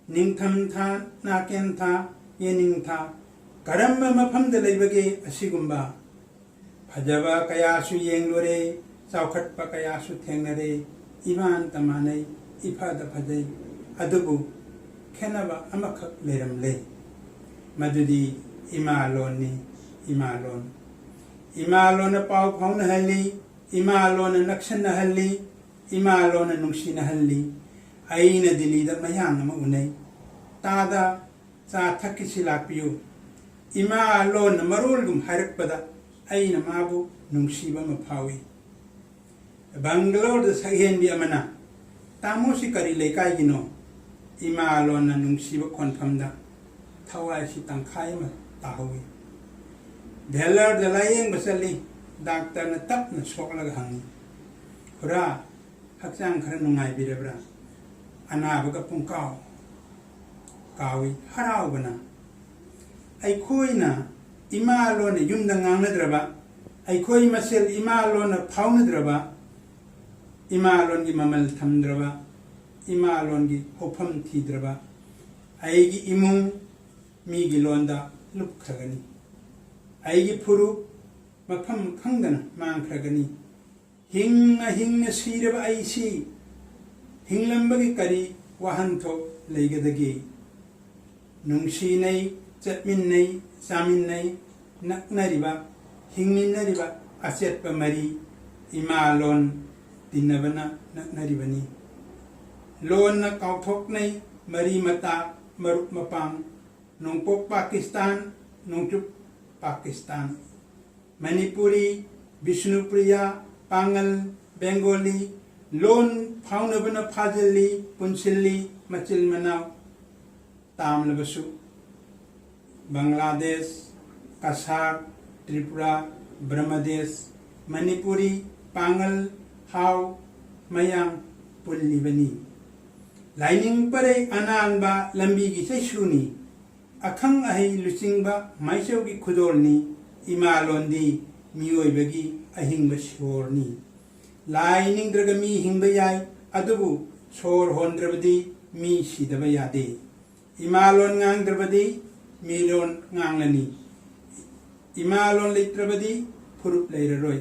ꯅꯤꯡꯊꯝ ꯊꯥ, ꯅꯥꯀꯦꯟ ꯊꯥ, ꯌꯦꯅꯤꯡ ꯊꯥ, ꯀꯔꯝꯕ ꯃꯐꯝꯗ ꯂꯩꯕꯒꯦ ꯑꯁꯤꯒꯨꯝꯕ? ꯐꯖꯕ ꯀꯌꯥꯁꯨ ꯌꯦꯡꯂꯨꯔꯦ, ꯆꯥꯎꯈꯠꯄ ꯀꯌꯥꯁꯨ ꯊꯦꯡꯅꯔꯦ, ꯏꯃꯥꯟꯇ ꯃꯥꯟꯅꯩ, ꯏꯐꯗ ꯐꯖꯩ꯫ ꯑꯗꯨꯕꯨ ꯈꯦꯠꯅꯕ ꯑꯃꯈꯛ ꯂꯩꯔꯝꯂꯦ꯫ ꯃꯗꯨꯗꯤ ꯏꯃꯥ ꯂꯣꯟꯅꯤ, ꯏꯃꯥ ꯂꯣꯟ꯫ ꯏꯃꯥ ꯂꯣꯟꯅ ꯄꯥꯎ ꯐꯥꯎꯅꯍꯜꯂꯤ, ꯏꯃꯥ ꯂꯣꯟꯅ ꯅꯛꯁꯟꯅꯍꯜꯂꯤ, ꯏꯃꯥ ꯂꯣꯟꯅ ꯅꯨꯡꯁꯤꯅꯍꯜꯂꯤ꯫ ꯑꯩꯅ ꯗꯤꯜꯂꯤꯗ ꯃꯌꯥꯡ ꯑꯃ ꯎꯅꯩ꯫ "ꯇꯥꯗ, ꯆꯥ ꯊꯛꯈꯤꯁꯤ ꯂꯥꯛꯄꯤꯌꯨ꯫ ꯏꯃꯥ ꯂꯣꯟꯅ ꯃꯔꯣꯜꯒꯨꯝ ꯍꯥꯏꯔꯛꯄꯗ ꯑꯩꯅ ꯃꯥꯕꯨ ꯅꯨꯡꯁꯤꯕ ꯑꯃ ꯐꯥꯎꯏ"꯫ ꯕꯪꯒꯂꯣꯔꯗ ꯁꯛꯍꯦꯟꯕꯤ ꯑꯃꯅ, "ꯇꯥꯃꯣꯁꯤ ꯀꯔꯤ ꯂꯩꯀꯥꯏꯒꯤꯅꯣ?" ꯏꯃꯥ ꯂꯣꯟꯅ ꯅꯨꯡꯁꯤꯕ ꯈꯣꯟꯐꯝꯗ ꯊꯋꯥꯏꯁꯤ ꯇꯪꯈꯥꯏ ꯑꯃ ꯇꯥꯍꯧꯏ꯫ ꯚꯦꯂꯔꯗ ꯂꯥꯌꯦꯡꯕ ꯆꯠꯂꯤ꯫ ꯗꯥꯛꯇꯔꯅ ꯇꯞꯅ ꯁꯣꯛꯂꯒ ꯍꯪꯉꯤ, "ꯈꯨꯔꯥ, ꯍꯛꯆꯥꯡ ꯈꯔ ꯅꯨꯡꯉꯥꯏꯕꯤꯔꯕ꯭ꯔꯥ?" ꯑꯅꯥꯕꯒ ꯄꯨꯡꯀꯥꯎ ꯀꯥꯎꯏ꯫ ꯍꯔꯥꯎꯕꯅ ꯑꯩꯈꯣꯏꯅ ꯏꯃꯥ ꯂꯣꯟꯅ ꯌꯨꯝꯗ ꯉꯥꯡꯅꯗ꯭ꯔꯕ, ꯑꯩꯈꯣꯏ ꯃꯁꯦꯜ ꯏꯃꯥ ꯂꯣꯟꯅ ꯐꯥꯎꯅꯗ꯭ꯔꯕ, ꯏꯃꯥ ꯂꯣꯟꯒꯤ ꯃꯃꯜ ꯊꯝꯗ꯭ꯔꯕ, ꯏꯃꯥ ꯂꯣꯟꯒꯤ ꯍꯧꯐꯝ ꯊꯤꯗ꯭ꯔꯕ, ꯑꯩꯒꯤ ꯏꯃꯨꯡ ꯃꯤꯒꯤ ꯂꯣꯟꯗ ꯂꯨꯞꯈ꯭ꯔꯒꯅꯤ꯫ ꯑꯩꯒꯤ ꯐꯨꯔꯨꯞ ꯃꯐꯝ ꯈꯪꯗꯅ ꯃꯥꯡꯈ꯭ꯔꯒꯅꯤ꯫ ꯍꯤꯡꯅ ꯍꯤꯡꯅ ꯁꯤꯔꯕ ꯑꯩꯁꯤ ꯍꯤꯡꯂꯝꯕꯒꯤ ꯀꯔꯤ ꯋꯥꯍꯟꯊꯣꯛ ꯂꯩꯒꯗꯒꯦ? ꯅꯨꯡꯁꯤꯅꯩ, ꯆꯠꯃꯤꯟꯅꯩ, ꯆꯥꯃꯤꯟꯅꯩ, ꯅꯛꯅꯔꯤꯕ, ꯍꯤꯡꯃꯤꯟꯅꯔꯤꯕ ꯑꯆꯦꯠꯄ ꯃꯔꯤ ꯏꯃꯥ ꯂꯣꯟ ꯇꯤꯟꯅꯕꯅ ꯅꯛꯅꯔꯤꯕꯅꯤ꯫ ꯂꯣꯟꯅ ꯀꯥꯎꯊꯣꯛꯅꯩ ꯃꯔꯤ ꯃꯇꯥ, ꯃꯔꯨꯞ ꯃꯄꯥꯡ, ꯅꯣꯡꯄꯣꯛ ꯄꯥꯀꯤꯁꯇꯥꯟ, ꯅꯣꯡꯆꯨꯞ ꯄꯥꯀꯤꯁꯇꯥꯟ꯫ ꯃꯅꯤꯄꯨꯔꯤ, ꯕꯤꯁꯅꯨꯄ꯭ꯔꯤꯌꯥ, ꯄꯥꯉꯜ, ꯕꯦꯡꯒꯣꯂꯤ, ꯂꯣꯟ ꯐꯥꯎꯅꯕꯅ ꯐꯥꯖꯤꯜꯂꯤ, ꯄꯨꯟꯁꯤꯜꯂꯤ, ꯃꯆꯤꯜ ꯃꯅꯥꯎ ꯇꯥꯝꯂꯕꯁꯨ꯫ ꯕꯪꯒ꯭ꯂꯥꯗꯦꯁ, ꯀꯁꯥꯔ, ꯇ꯭ꯔꯤꯄꯨꯔꯥ, ꯕ꯭ꯔꯍꯃꯗꯦꯁ, ꯃꯅꯤꯄꯨꯔꯤ, ꯄꯥꯉꯜ, ꯍꯥꯎ, ꯃꯌꯥꯡ ꯄꯨꯜꯂꯤꯕꯅꯤ꯫ ꯂꯥꯏꯅꯤꯡ ꯄꯔꯩ ꯑꯅꯥꯟꯕ ꯂꯝꯕꯤꯒꯤ ꯆꯩꯁꯨꯅꯤ꯫ ꯑꯈꯪ ꯑꯍꯩ ꯂꯨꯆꯤꯡꯕ ꯃꯥꯏꯆꯧꯒꯤ ꯈꯨꯗꯣꯜꯅꯤ꯫ ꯏꯃꯥ ꯂꯣꯟꯗꯤ ꯃꯤꯑꯣꯏꯕꯒꯤ ꯑꯍꯤꯡꯕ ꯁꯣꯔꯅꯤ꯫ ꯂꯥꯏ ꯅꯤꯡꯗ꯭ꯔꯒ ꯃꯤ ꯍꯤꯡꯕ ꯌꯥꯏ, ꯑꯗꯨꯕꯨ ꯁꯣꯔ ꯍꯣꯟꯗ꯭ꯔꯕꯗꯤ ꯃꯤ ꯁꯤꯗꯕ ꯌꯥꯗꯦ꯫ ꯏꯃꯥ ꯂꯣꯟ ꯉꯥꯡꯗ꯭ꯔꯕꯗꯤ ꯃꯤꯔꯣꯟ ꯉꯥꯡꯂꯅꯤ꯫ ꯏꯃꯥ ꯂꯣꯟ ꯂꯩꯇ꯭ꯔꯕꯗꯤ ꯐꯨꯔꯨꯞ ꯂꯩꯔꯔꯣꯏ꯫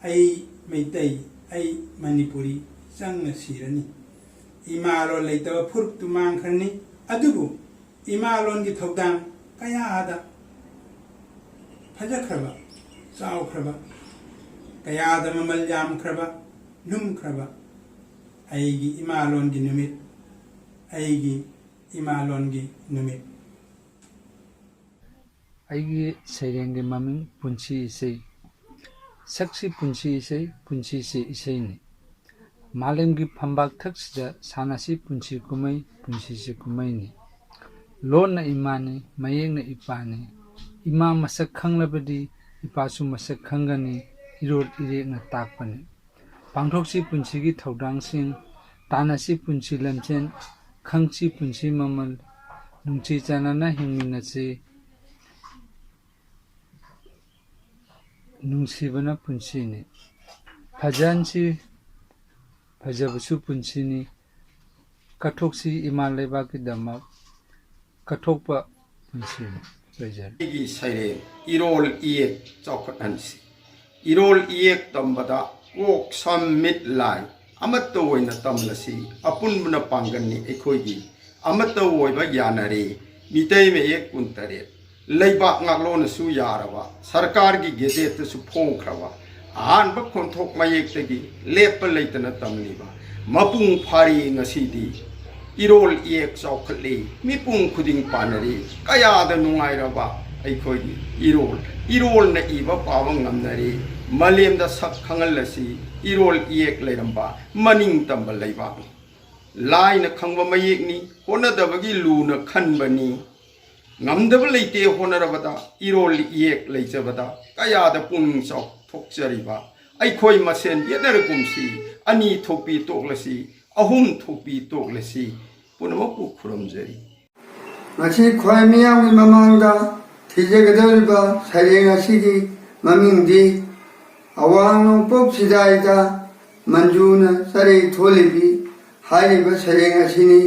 ꯑꯩ ꯃꯩꯇꯩ, ꯑꯩ ꯃꯅꯤꯄꯨꯔꯤ ꯆꯪꯅ ꯁꯤꯔꯅꯤ꯫ ꯏꯃꯥ ꯂꯣꯟ ꯂꯩꯇꯕ ꯐꯨꯔꯨꯞꯇꯨ ꯃꯥꯡꯈ꯭ꯔꯅꯤ꯫ ꯑꯗꯨꯕꯨ ꯏꯃꯥ ꯂꯣꯟꯒꯤ ꯊꯧꯗꯥꯡ ꯀꯌꯥꯗ ꯐꯖꯈ꯭ꯔꯕ, ꯆꯥꯎꯈ꯭ꯔꯕ, ꯀꯌꯥꯗ ꯃꯃꯜ ꯌꯥꯝꯈ꯭ꯔꯕ, ꯂꯨꯝꯈ꯭ꯔꯕ ꯑꯩꯒꯤ ꯏꯃꯥ ꯂꯣꯟꯒꯤ ꯅꯨꯃꯤꯠ, ꯑꯩꯒꯤ ꯏꯃꯥ ꯂꯣꯟꯒꯤ ꯅꯨꯃꯤꯠ꯫ ꯑꯩꯒꯤ ꯁꯩꯔꯦꯡꯒꯤ ꯃꯃꯤꯡ ꯄꯨꯟꯁꯤ ꯏꯁꯩ꯫ ꯁꯛꯁꯤ ꯄꯨꯟꯁꯤ ꯏꯁꯩ, ꯄꯨꯟꯁꯤꯁꯤ ꯏꯁꯩꯅꯤ꯫ ꯃꯥꯂꯦꯝꯒꯤ ꯐꯝꯕꯥꯛ ꯊꯛꯁꯤꯗ ꯁꯥꯟꯅꯁꯤ ꯄꯨꯟꯁꯤ ꯀꯨꯝꯍꯩ, ꯄꯨꯟꯁꯤꯁꯤ ꯀꯨꯝꯍꯩꯅꯤ꯫ ꯂꯣꯟꯅ ꯏꯃꯥꯅꯤ, ꯃꯌꯦꯛꯅ ꯏꯄꯥꯅꯤ꯫ ꯏꯃꯥ ꯃꯁꯛ ꯈꯪꯂꯕꯗꯤ ꯏꯄꯥꯁꯨ ꯃꯁꯛ ꯈꯪꯒꯅꯤ, ꯏꯔꯣꯜ ꯏꯔꯦꯛꯅ ꯇꯥꯛꯄꯅꯤ꯫ ꯄꯥꯡꯊꯣꯛꯁꯤ ꯄꯨꯟꯁꯤꯒꯤ ꯊꯧꯗꯥꯡꯁꯤꯡ, ꯇꯥꯟꯅꯁꯤ ꯄꯨꯟꯁꯤ ꯂꯝꯖꯦꯜ, ꯈꯪꯁꯤ ꯄꯨꯟꯁꯤ ꯃꯃꯜ, ꯅꯨꯡꯁꯤ ꯆꯥꯟꯅꯅ ꯍꯤꯡꯃꯤꯟꯅꯁꯤ꯫ ꯅꯨꯡꯁꯤꯕꯅ ꯄꯨꯟꯁꯤꯅꯤ꯫ ꯐꯖꯍꯟꯁꯤ, ꯐꯖꯕꯁꯨ ꯄꯨꯟꯁꯤꯅꯤ꯫ ꯀꯠꯊꯣꯛꯁꯤ ꯏꯃꯥ ꯂꯩꯕꯥꯛꯀꯤꯗꯃꯛ, ꯀꯠꯊꯣꯛꯄ ꯄꯨꯟꯁꯤꯅꯤ꯫ ꯂꯣꯏꯖꯔꯦ꯫ ꯑꯩꯒꯤ ꯁꯩꯔꯦꯡ ꯏꯔꯣꯜ ꯏꯌꯦꯛ ꯆꯥꯎꯈꯠꯍꯟꯁꯤ꯫ ꯏꯔꯣꯜ ꯏꯌꯦꯛ ꯇꯝꯕꯗ ꯀꯣꯛ ꯁꯝ ꯃꯤꯠ ꯂꯥꯏ ꯑꯃꯠꯇ ꯑꯣꯏꯅ ꯇꯝꯂꯁꯤ꯫ ꯑꯄꯨꯟꯕꯅ ꯄꯥꯡꯒꯜꯅꯤ ꯑꯩꯈꯣꯏꯒꯤ꯫ ꯑꯃꯠꯇ ꯑꯣꯏꯕ ꯌꯥꯅꯔꯦ꯫ ꯃꯤꯇꯩ ꯃꯌꯦꯛ ꯀꯨꯟꯇꯔꯦꯠ꯫ ꯂꯩꯕꯥꯛ ꯉꯥꯛꯂꯣꯟꯅꯁꯨ ꯌꯥꯔꯕ, ꯁꯔꯀꯥꯔꯒꯤ ꯒꯦꯖꯦꯠꯇꯁꯨ ꯐꯣꯡꯈ꯭ꯔꯕ ꯑꯍꯥꯟꯕ ꯈꯣꯟꯊꯣꯛ ꯃꯌꯦꯛꯇꯒꯤ ꯂꯦꯞꯄ ꯂꯩꯇꯅ ꯇꯝꯂꯤꯕ ꯃꯄꯨꯡ ꯐꯥꯔꯦ ꯉꯁꯤꯗꯤ꯫ ꯏꯔꯣꯜ ꯏꯌꯦꯛ ꯆꯥꯎꯈꯠꯂꯦ, ꯃꯤꯄꯨꯝ ꯈꯨꯗꯤꯡ ꯄꯥꯅꯔꯦ꯫ ꯀꯌꯥꯗ ꯅꯨꯡꯉꯥꯏꯔꯕ ꯑꯩꯈꯣꯏꯒꯤ ꯏꯔꯣꯜ꯫ ꯏꯔꯣꯜꯅ ꯏꯕ ꯄꯥꯕ ꯉꯝꯅꯔꯦ꯫ ꯃꯥꯂꯦꯝꯗ ꯁꯛ ꯈꯪꯍꯜꯂꯁꯤ꯫ ꯏꯔꯣꯜ ꯏꯌꯦꯛ ꯂꯩꯔꯝꯕ ꯃꯅꯤꯡ ꯇꯝꯕ ꯂꯩꯕꯥꯛꯅꯤ꯫ ꯂꯥꯏꯅ ꯈꯪꯕ ꯃꯌꯦꯛꯅꯤ, ꯍꯣꯠꯅꯗꯕꯒꯤ ꯂꯨꯅ ꯈꯟꯕꯅꯤ꯫ ꯉꯝꯗꯕ ꯂꯩꯇꯦ ꯍꯣꯠꯅꯔꯕꯗ꯫ ꯏꯔꯣꯜ ꯏꯌꯦꯛ ꯂꯩꯖꯕꯗ ꯀꯌꯥꯗ ꯄꯨꯛꯅꯤꯡ ꯆꯥꯎꯊꯣꯛꯆꯔꯤꯕ꯫ ꯑꯩꯈꯣꯏ ꯃꯁꯦꯟ ꯌꯦꯠꯅꯔꯒꯨꯝꯁꯤ꯫ ꯑꯅꯤ ꯊꯣꯛꯄꯤ ꯇꯣꯛꯂꯁꯤ, ꯑꯍꯨꯝ ꯊꯣꯛꯄꯤ ꯇꯣꯛꯂꯁꯤ꯫ ꯄꯨꯝꯅꯃꯛꯄꯨ ꯈꯨꯔꯨꯝꯖꯔꯤ꯫ ꯉꯁꯤ ꯈ꯭ꯋꯥꯏ ꯃꯤꯌꯥꯝꯒꯤ ꯃꯃꯥꯡꯗ ꯊꯤꯖꯒꯗꯧꯔꯤꯕ ꯁꯩꯔꯦꯡ ꯑꯁꯤꯒꯤ ꯃꯃꯤꯡꯗꯤ ꯑꯋꯥꯡ ꯅꯣꯡꯄꯣꯛ ꯆꯤꯗꯥꯏꯗ ꯃꯟꯖꯨꯅ ꯆꯔꯩ ꯊꯣꯜꯂꯤꯕꯤ ꯍꯥꯏꯔꯤꯕ ꯁꯩꯔꯦꯡ ꯑꯁꯤꯅꯤ꯫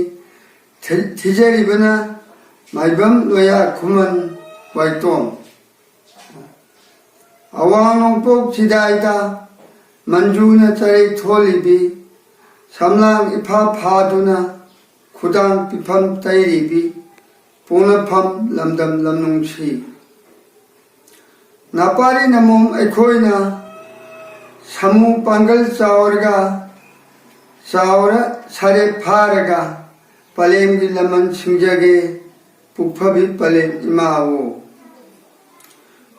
ꯊꯤ-, ꯊꯤꯖꯔꯤꯕꯅ ꯃꯥꯏꯕꯝ ꯂꯣꯌꯥ ꯈꯨꯃꯟ ꯋꯥꯏꯇꯣꯡ꯫ ꯑꯋꯥꯡ ꯅꯣꯡꯄꯣꯛ ꯆꯤꯗꯥꯏꯗ ꯃꯟꯖꯨꯅ ꯆꯔꯩ ꯊꯣꯜꯂꯤꯕꯤ, ꯁꯝꯂꯥꯡ ꯏꯐꯥ ꯐꯥꯗꯨꯅ ꯈꯨꯗꯥꯡ ꯄꯤꯐꯝ ꯇꯩꯔꯤꯕꯤ, ꯄꯣꯛꯅꯐꯝ ꯂꯝꯗꯝ ꯂꯝꯅꯨꯡꯁꯤ꯫ ꯅꯥꯄꯥꯔꯤ ꯅꯃꯣꯝ ꯑꯩꯈꯣꯏꯅ ꯁꯥꯃꯨ ꯄꯥꯡꯒꯜ ꯆꯥꯎꯔꯒ, ꯆꯥꯎꯔ ꯁꯥꯔꯦ ꯐꯥꯔꯒ ꯄꯂꯦꯝꯒꯤ ꯂꯃꯟ ꯁꯤꯡꯖꯒꯦ, ꯄꯨꯛꯐꯕꯤ ꯄꯂꯦꯝ ꯏꯃꯥꯋꯣ꯫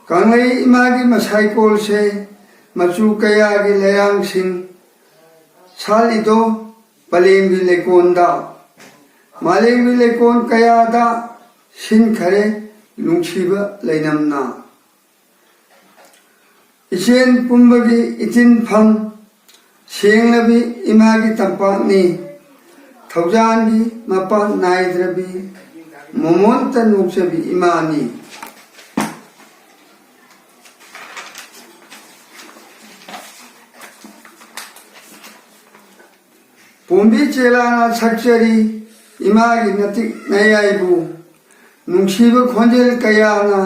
ꯀꯪꯂꯩ ꯏꯃꯥꯒꯤ ꯃꯁꯥꯏꯀꯣꯜꯁꯦ ꯃꯆꯨ ꯀꯌꯥꯒꯤ ꯂꯩꯔꯥꯡꯁꯤꯡ ꯁꯥꯠꯂꯤꯗꯣ ꯄꯂꯦꯝꯒꯤ ꯂꯩꯀꯣꯟꯗ꯫ ꯃꯥꯂꯦꯝꯒꯤ ꯂꯩꯀꯣꯟ ꯀꯌꯥꯗ ꯁꯤꯟꯈꯔꯦ ꯅꯨꯡꯁꯤꯕ ꯂꯩꯅꯝꯅ꯫ ꯏꯆꯦꯟ ꯄꯨꯝꯕꯒꯤ ꯏꯆꯤꯟꯐꯝ ꯁꯦꯡꯂꯕꯤ ꯏꯃꯥꯒꯤ ꯇꯝꯄꯥꯛꯅꯤ꯫ ꯊꯧꯖꯥꯟꯒꯤ ꯃꯄꯥꯟ ꯅꯥꯏꯗ꯭ꯔꯕꯤ, ꯃꯣꯃꯣꯟꯇ ꯅꯣꯛꯆꯕꯤ ꯏꯃꯥꯅꯤ꯫ ꯄꯣꯝꯕꯤ ꯆꯦꯂꯥꯅ ꯁꯛꯆꯔꯤ ꯏꯃꯥꯒꯤ ꯅꯇꯤꯛ ꯅꯌꯥꯏꯕꯨ, ꯅꯨꯡꯁꯤꯕ ꯈꯣꯟꯖꯦꯜ ꯀꯌꯥꯅ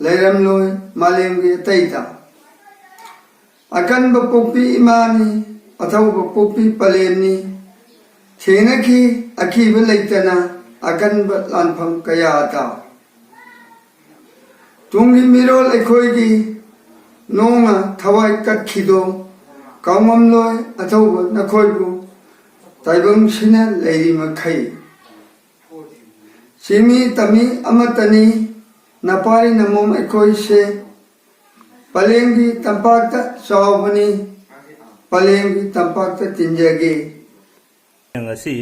ꯂꯩꯔꯝꯂꯣꯏ ꯃꯥꯂꯦꯝꯒꯤ ꯑꯇꯩꯗ꯫ ꯑꯀꯟꯕ ꯄꯣꯛꯄꯤ ꯏꯃꯥꯅꯤ, ꯑꯊꯧꯕ ꯄꯣꯛꯄꯤ ꯄꯂꯦꯝꯅꯤ, ꯊꯦꯡꯅꯈꯤ ꯑꯀꯤꯕ ꯂꯩꯇꯅ ꯑꯀꯟꯕ ꯂꯥꯟꯐꯝ ꯀꯌꯥꯗ꯫ ꯇꯨꯡꯒꯤ ꯃꯤꯔꯣꯜ ꯑꯩꯈꯣꯏꯒꯤ ꯅꯣꯡꯅ ꯊꯋꯥꯏ ꯀꯠꯈꯤꯗꯣ, ꯀꯥꯎꯉꯝꯂꯣꯏ ꯑꯊꯧꯕ ꯅꯈꯣꯏꯕꯨ ꯇꯥꯏꯕꯪꯁꯤꯅ ꯂꯩꯔꯤ ꯃꯈꯩ꯫ ꯆꯤꯡꯃꯤ ꯇꯝꯃꯤ ꯑꯃꯠꯇꯅꯤ, ꯅꯄꯥꯔꯤ ꯅꯃꯣꯝ ꯑꯩꯈꯣꯏꯁꯦ꯫ ꯄꯂꯦꯝꯒꯤ ꯇꯝꯄꯥꯛꯇ ꯆꯥꯎꯕꯅꯤ, ꯄꯂꯦꯝꯒꯤ ꯇꯝꯄꯥꯛꯇ ꯇꯤꯟꯖꯒꯦ꯫ ꯁꯩꯔꯦꯡ ꯑꯁꯤ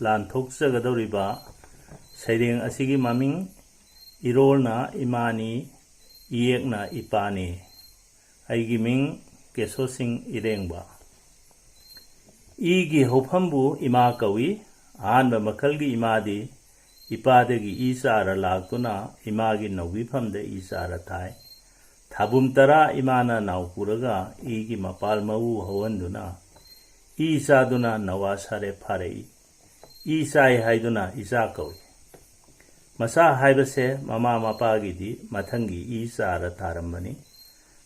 ꯂꯥꯟꯊꯣꯛꯆꯒꯗꯧꯔꯤꯕ ꯁꯩꯔꯦꯡ ꯑꯁꯤꯒꯤ ꯃꯃꯤꯡ ꯏꯔꯣꯜꯅ ꯏꯃꯥꯅꯤ, ꯏꯌꯦꯛꯅ ꯏꯄꯥꯅꯤ꯫ ꯑꯩꯒꯤ ꯃꯤꯡ ꯀꯦꯁꯣ ꯁꯤꯡ ꯏꯔꯦꯡꯕ꯫ ꯏꯒꯤ ꯍꯧꯐꯝꯕꯨ ꯏꯃꯥ ꯀꯧꯏ꯫ ꯑꯍꯥꯟꯕ ꯃꯈꯜꯒꯤ ꯏꯃꯥꯗꯤ ꯏꯄꯥꯗꯒꯤ ꯏ ꯆꯥꯔ ꯂꯥꯛꯇꯨꯅ ꯏꯃꯥꯒꯤ ꯅꯧꯕꯤꯐꯝꯗ ꯏ ꯆꯥꯔ ꯊꯥꯏ꯫ ꯊꯥꯕꯨꯝ ꯇꯔꯥ ꯏꯃꯥꯅ ꯅꯥꯎ ꯄꯨꯔꯒ ꯏꯒꯤ ꯃꯄꯥꯜ ꯃꯎ ꯍꯧꯍꯟꯗꯨꯅ ꯏ ꯆꯥꯗꯨꯅ ꯅꯋꯥ ꯁꯥꯔꯦ ꯐꯥꯔꯛꯏ꯫ ꯏ ꯆꯥꯏ ꯍꯥꯏꯗꯨꯅ ꯏꯆꯥ ꯀꯧꯏ꯫ ꯃꯆꯥ ꯍꯥꯏꯕꯁꯦ ꯃꯃꯥ ꯃꯄꯥꯒꯤꯗꯤ ꯃꯊꯪꯒꯤ ꯏ ꯆꯥꯔ ꯇꯥꯔꯝꯕꯅꯤ꯫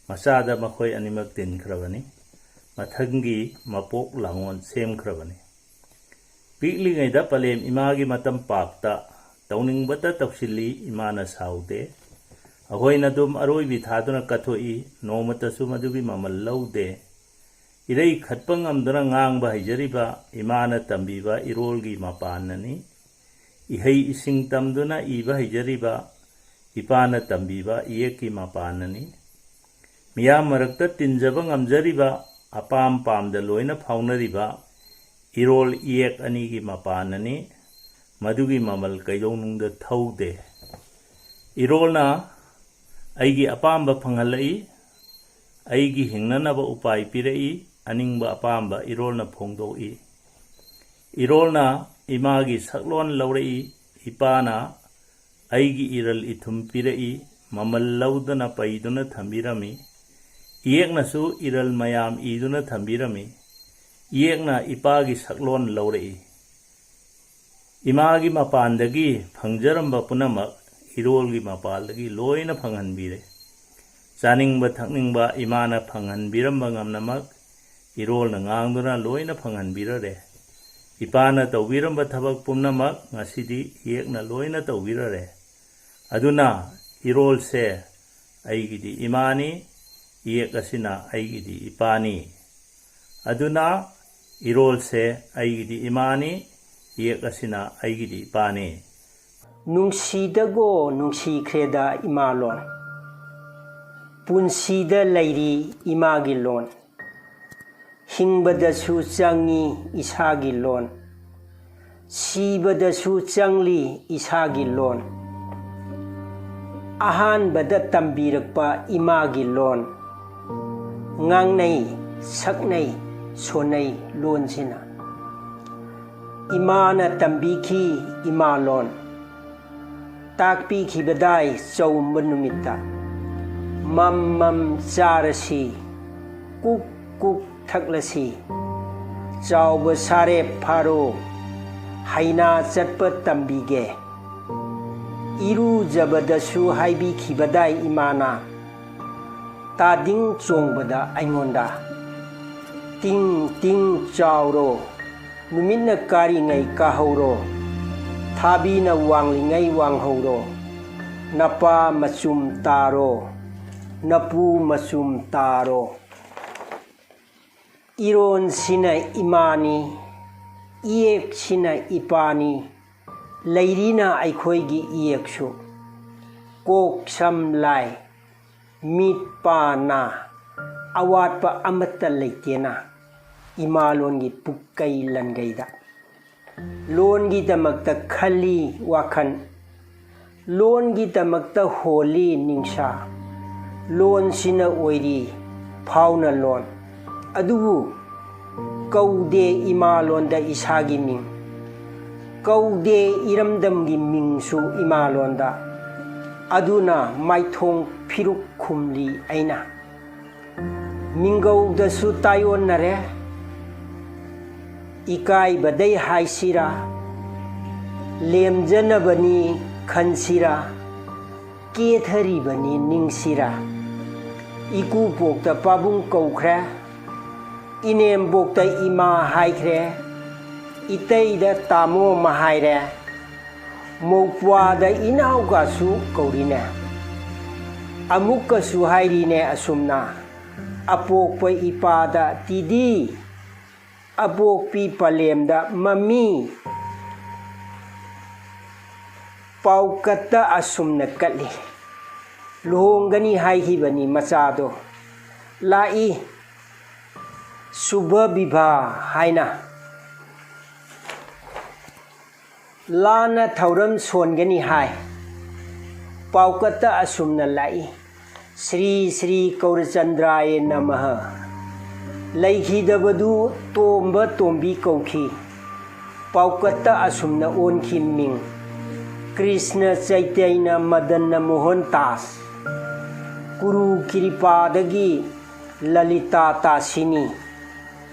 ꯃꯆꯥꯗ ꯃꯈꯣꯏ ꯑꯅꯤꯃꯛ ꯇꯤꯟꯈ꯭ꯔꯕꯅꯤ꯫ ꯃꯊꯪꯒꯤ ꯃꯄꯣꯛ ꯂꯥꯡꯑꯣꯟ ꯁꯦꯝꯈ꯭ꯔꯕꯅꯤ꯫ ꯄꯤꯛꯂꯤꯉꯩꯗ ꯄꯂꯦꯝ ꯏꯃꯥꯒꯤ ꯃꯇꯝ ꯄꯥꯛꯇ ꯇꯧꯅꯤꯡꯕꯇ ꯇꯧꯁꯤꯜꯂꯤ, ꯏꯃꯥꯅ ꯁꯥꯎꯗꯦ꯫ ꯑꯩꯈꯣꯏꯅ ꯑꯗꯨꯝ ꯑꯔꯣꯏꯕꯤ ꯊꯥꯗꯨꯅ ꯀꯠꯊꯣꯛꯏ, ꯅꯣꯡꯃꯇꯁꯨ ꯃꯗꯨꯒꯤ ꯃꯃꯜ ꯂꯧꯗꯦ꯫ ꯏꯔꯩ ꯈꯠꯄ ꯉꯝꯗꯨꯅ ꯉꯥꯡꯕ ꯍꯩꯖꯔꯤꯕ ꯏꯃꯥꯅ ꯇꯝꯕꯤꯕ ꯏꯔꯣꯜꯒꯤ ꯃꯄꯥꯟꯅꯅꯤ꯫ ꯏꯍꯩ ꯏꯁꯤꯡ ꯇꯝꯗꯨꯅ ꯏꯕ ꯍꯩꯖꯔꯤꯕ ꯏꯄꯥꯅ ꯇꯝꯕꯤꯕ ꯏꯌꯦꯛꯀꯤ ꯃꯄꯥꯟꯅꯅꯤ꯫ ꯃꯤꯌꯥꯝ ꯃꯔꯛꯇ ꯇꯤꯟꯖꯕ ꯉꯝꯖꯔꯤꯕ, ꯑꯄꯥꯝ ꯄꯥꯝꯗ ꯂꯣꯏꯅ ꯐꯥꯎꯅꯔꯤꯕ ꯏꯔꯣꯜ ꯏꯌꯦꯛ ꯑꯅꯤꯒꯤ ꯃꯄꯥꯟꯅꯅꯤ꯫ ꯃꯗꯨꯒꯤ ꯃꯃꯜ ꯀꯩꯗꯧꯅꯨꯡꯗ ꯊꯧꯗꯦ꯫ ꯏꯔꯣꯜꯅ ꯑꯩꯒꯤ ꯑꯄꯥꯝꯕ ꯐꯪꯍꯜꯂꯛꯏ, ꯑꯩꯒꯤ ꯍꯤꯡꯅꯅꯕ ꯎꯄꯥꯏ ꯄꯤꯔꯛꯏ, ꯑꯅꯤꯡꯕ ꯑꯄꯥꯝꯕ ꯏꯔꯣꯜꯅ ꯐꯣꯡꯗꯣꯛꯏ꯫ ꯏꯔꯣꯜꯅ ꯏꯃꯥꯒꯤ ꯁꯛꯂꯣꯟ ꯂꯧꯔꯛꯏ, ꯏꯄꯥꯅ ꯑꯩꯒꯤ ꯏꯔꯜ ꯏꯊꯨꯝ ꯄꯤꯔꯛꯏ, ꯃꯃꯜ ꯂꯧꯗꯅ ꯄꯩꯗꯨꯅ ꯊꯝꯕꯤꯔꯝꯃꯤ꯫ ꯏꯌꯦꯛꯅꯁꯨ ꯏꯔꯜ ꯃꯌꯥꯝ ꯏꯗꯨꯅ ꯊꯝꯕꯤꯔꯝꯃꯤ꯫ ꯏꯌꯦꯛꯅ ꯏꯄꯥꯒꯤ ꯁꯛꯂꯣꯟ ꯂꯧꯔꯛꯏ꯫ ꯏꯃꯥꯒꯤ ꯃꯄꯥꯟꯗꯒꯤ ꯐꯪꯖꯔꯝꯕ ꯄꯨꯝꯅꯃꯛ ꯏꯔꯣꯜꯒꯤ ꯃꯄꯥꯜꯗꯒꯤ ꯂꯣꯏꯅ ꯐꯪꯍꯟꯕꯤꯔꯦ꯫ ꯆꯥꯅꯤꯡꯕ ꯊꯛꯅꯤꯡꯕ ꯏꯃꯥꯅ ꯐꯪꯍꯟꯕꯤꯔꯝꯕ ꯉꯝꯅꯃꯛ ꯏꯔꯣꯜꯅ ꯉꯥꯡꯗꯨꯅ ꯂꯣꯏꯅ ꯐꯪꯍꯟꯕꯤꯔꯔꯦ꯫ ꯏꯄꯥꯅ ꯇꯧꯕꯤꯔꯝꯕ ꯊꯕꯛ ꯄꯨꯝꯅꯃꯛ ꯉꯁꯤꯗꯤ ꯏꯌꯦꯛꯅ ꯂꯣꯏꯅ ꯇꯧꯕꯤꯔꯔꯦ꯫ ꯑꯗꯨꯅ ꯏꯔꯣꯜꯁꯦ ꯑꯩꯒꯤꯗꯤ ꯏꯃꯥꯅꯤ, ꯏꯌꯦꯛ ꯑꯁꯤꯅ ꯑꯩꯒꯤꯗꯤ ꯏꯄꯥꯅꯤ꯫ ꯑꯗꯨꯅ ꯏꯔꯣꯜꯁꯦ ꯑꯩꯒꯤꯗꯤ ꯏꯃꯥꯅꯤ, ꯏꯌꯦꯛ ꯑꯁꯤꯅ ꯑꯩꯒꯤꯗꯤ ꯏꯄꯥꯅꯤ꯫ ꯅꯨꯡꯁꯤꯗꯒꯣ ꯅꯨꯡꯁꯤꯈ꯭ꯔꯦꯗ ꯏꯃꯥꯂꯣꯟ, ꯄꯨꯟꯁꯤꯗ ꯂꯩꯔꯤ ꯏꯃꯥꯒꯤ ꯂꯣꯟ꯫ ꯍꯤꯡꯕꯗꯁꯨ ꯆꯪꯉꯤ ꯏꯁꯥꯒꯤ ꯂꯣꯟ, ꯁꯤꯕꯗꯁꯨ ꯆꯪꯂꯤ ꯏꯁꯥꯒꯤ ꯂꯣꯟ꯫ ꯑꯍꯥꯟꯕꯗ ꯇꯝꯕꯤꯔꯛꯄ ꯏꯃꯥꯒꯤ ꯂꯣꯟ, ꯉꯥꯡꯅꯩ, ꯁꯛꯅꯩ, ꯁꯣꯟꯅꯩ ꯂꯣꯟꯁꯤꯅ꯫ ꯏꯃꯥꯅ ꯇꯝꯕꯤꯈꯤ ꯏꯃꯥ ꯂꯣꯟ, ꯇꯥꯛꯄꯤꯈꯤꯕꯗꯥꯏ ꯆꯧꯝꯕ ꯅꯨꯃꯤꯠꯇ꯫ ꯃꯝ ꯃꯝ ꯆꯥꯔꯁꯤ, ꯀꯨꯛ ꯀꯨꯛ ꯊꯛꯂꯁꯤ꯫ ꯆꯥꯎꯕ ꯁꯥꯔꯦ ꯐꯥꯔꯣ, ꯍꯩꯅꯥ ꯆꯠꯄ ꯇꯝꯕꯤꯒꯦ꯫ ꯏꯔꯨꯖꯕꯗꯁꯨ ꯍꯥꯏꯕꯤꯈꯤꯕꯗꯥꯏ ꯏꯃꯥꯅ, ꯇꯥꯗꯤꯡ ꯆꯣꯡꯕꯗ ꯑꯩꯉꯣꯟꯗ, "ꯇꯤꯡ ꯇꯤꯡ ꯆꯥꯎꯔꯣ, ꯅꯨꯃꯤꯠꯅ ꯀꯥꯔꯤꯉꯩ ꯀꯥꯍꯧꯔꯣ, ꯊꯥꯕꯤꯅ ꯋꯥꯡꯂꯤꯉꯩ ꯋꯥꯡꯍꯧꯔꯣ, ꯅꯄꯥ ꯃꯆꯨꯝ ꯇꯥꯔꯣ, ꯅꯄꯨ ꯃꯆꯨꯝ ꯇꯥꯔꯣ"꯫ ꯏꯔꯣꯟꯁꯤꯅ ꯏꯃꯥꯅꯤ, ꯏꯌꯦꯛꯁꯤꯅ ꯏꯄꯥꯅꯤ, ꯂꯩꯔꯤꯅ ꯑꯩꯈꯣꯏꯒꯤ ꯏꯌꯦꯛꯁꯨ꯫ ꯀꯣꯛ ꯁꯝ ꯂꯥꯏ, ꯃꯤꯠ ꯄꯥ ꯅꯥ, ꯑꯋꯥꯠꯄ ꯑꯃꯠꯇ ꯂꯩꯇꯦꯅ ꯏꯃꯥꯂꯣꯟꯒꯤ ꯄꯨꯛꯀꯩ ꯂꯟꯒꯩꯗ꯫ ꯂꯣꯟꯒꯤꯗꯃꯛꯇ ꯈꯜꯂꯤ ꯋꯥꯈꯜ, ꯂꯣꯟꯒꯤꯗꯃꯛꯇ ꯍꯣꯜꯂꯤ ꯅꯤꯡꯁꯥ, ꯂꯣꯟꯁꯤꯅ ꯑꯣꯏꯔꯤ ꯐꯥꯎꯅ ꯂꯣꯟ꯫ ꯑꯗꯨꯕꯨ ꯀꯧꯗꯦ ꯏꯃꯥꯂꯣꯟꯗ ꯏꯁꯥꯒꯤ ꯃꯤꯡ, ꯀꯧꯗꯦ ꯏꯔꯝꯗꯝꯒꯤ ꯃꯤꯡꯁꯨ ꯏꯃꯥꯂꯣꯟꯗ꯫ ꯑꯗꯨꯅ ꯃꯥꯏꯊꯣꯡ ꯐꯤꯔꯨꯛ ꯈꯨꯝꯂꯤ ꯑꯩꯅ꯫ ꯃꯤꯡꯒꯧꯗꯁꯨ ꯇꯥꯏꯑꯣꯟꯅꯔꯦ꯫ ꯏꯀꯥꯏꯕꯗꯩ ꯍꯥꯏꯁꯤꯔꯥ, ꯂꯦꯝꯖꯅꯕꯅꯤ ꯈꯟꯁꯤꯔꯥ, ꯀꯦꯊꯔꯤꯕꯅꯤ ꯅꯤꯡꯁꯤꯔꯥ꯫ ꯏꯀꯨꯕꯣꯛꯇ ꯄꯥꯕꯨꯡ ꯀꯧꯈ꯭ꯔꯦ, ꯏꯅꯦꯝꯕꯣꯛꯇ ꯏꯃꯥ ꯍꯥꯏꯈ꯭ꯔꯦ, ꯏꯇꯩꯗ ꯇꯥꯃꯣ ꯑꯃ ꯍꯥꯏꯔꯦ, ꯃꯧꯄ꯭ꯋꯥꯗ ꯏꯅꯥꯎꯒꯁꯨ ꯀꯧꯔꯤꯅꯦ꯫ ꯑꯃꯨꯛꯀꯁꯨ ꯍꯥꯏꯔꯤꯅꯦ ꯑꯁꯨꯝꯅ, ꯑꯄꯣꯛꯄ ꯏꯄꯥꯗ ꯇꯤꯗꯤ, ꯑꯄꯣꯛꯄꯤ ꯄꯂꯦꯝꯗ ꯃꯃꯤ꯫ ꯄꯥꯎꯀꯠꯇ ꯑꯁꯨꯝꯅ ꯀꯠꯂꯤ꯫ ꯂꯨꯍꯣꯡꯒꯅꯤ ꯍꯥꯏꯈꯤꯕꯅꯤ ꯃꯆꯥꯗꯣ꯫ ꯂꯥꯛꯏ ꯁꯨꯚ ꯕꯤꯚꯥ ꯍꯥꯏꯅ꯫ ꯂꯥꯟꯅ ꯊꯧꯔꯝ ꯁꯣꯟꯒꯅꯤ ꯍꯥꯏ꯫ ꯄꯥꯎꯀꯠꯇ ꯑꯁꯨꯝꯅ ꯂꯥꯛꯏ, "ꯁ꯭ꯔꯤ ꯁ꯭ꯔꯤ ꯀꯧꯔꯆꯟꯗ꯭ꯔꯥꯌ ꯅꯃꯍ"꯫ ꯂꯩꯈꯤꯗꯕꯗꯨ ꯇꯣꯝꯕ ꯇꯣꯝꯕꯤ ꯀꯧꯈꯤ꯫ ꯄꯥꯎꯀꯠꯇ ꯑꯁꯨꯝꯅ ꯑꯣꯟꯈꯤ ꯃꯤꯡ, "ꯀ꯭ꯔꯤꯁꯅ ꯆꯩꯇꯟꯌ ꯃꯗꯟꯅ ꯃꯣꯍꯟ ꯗꯥꯁ"꯫ ꯀꯨꯔꯨ ꯀ꯭ꯔꯤꯄꯥꯗꯒꯤ ꯂꯂꯤꯇꯥ ꯇꯥꯁꯤꯅꯤ꯫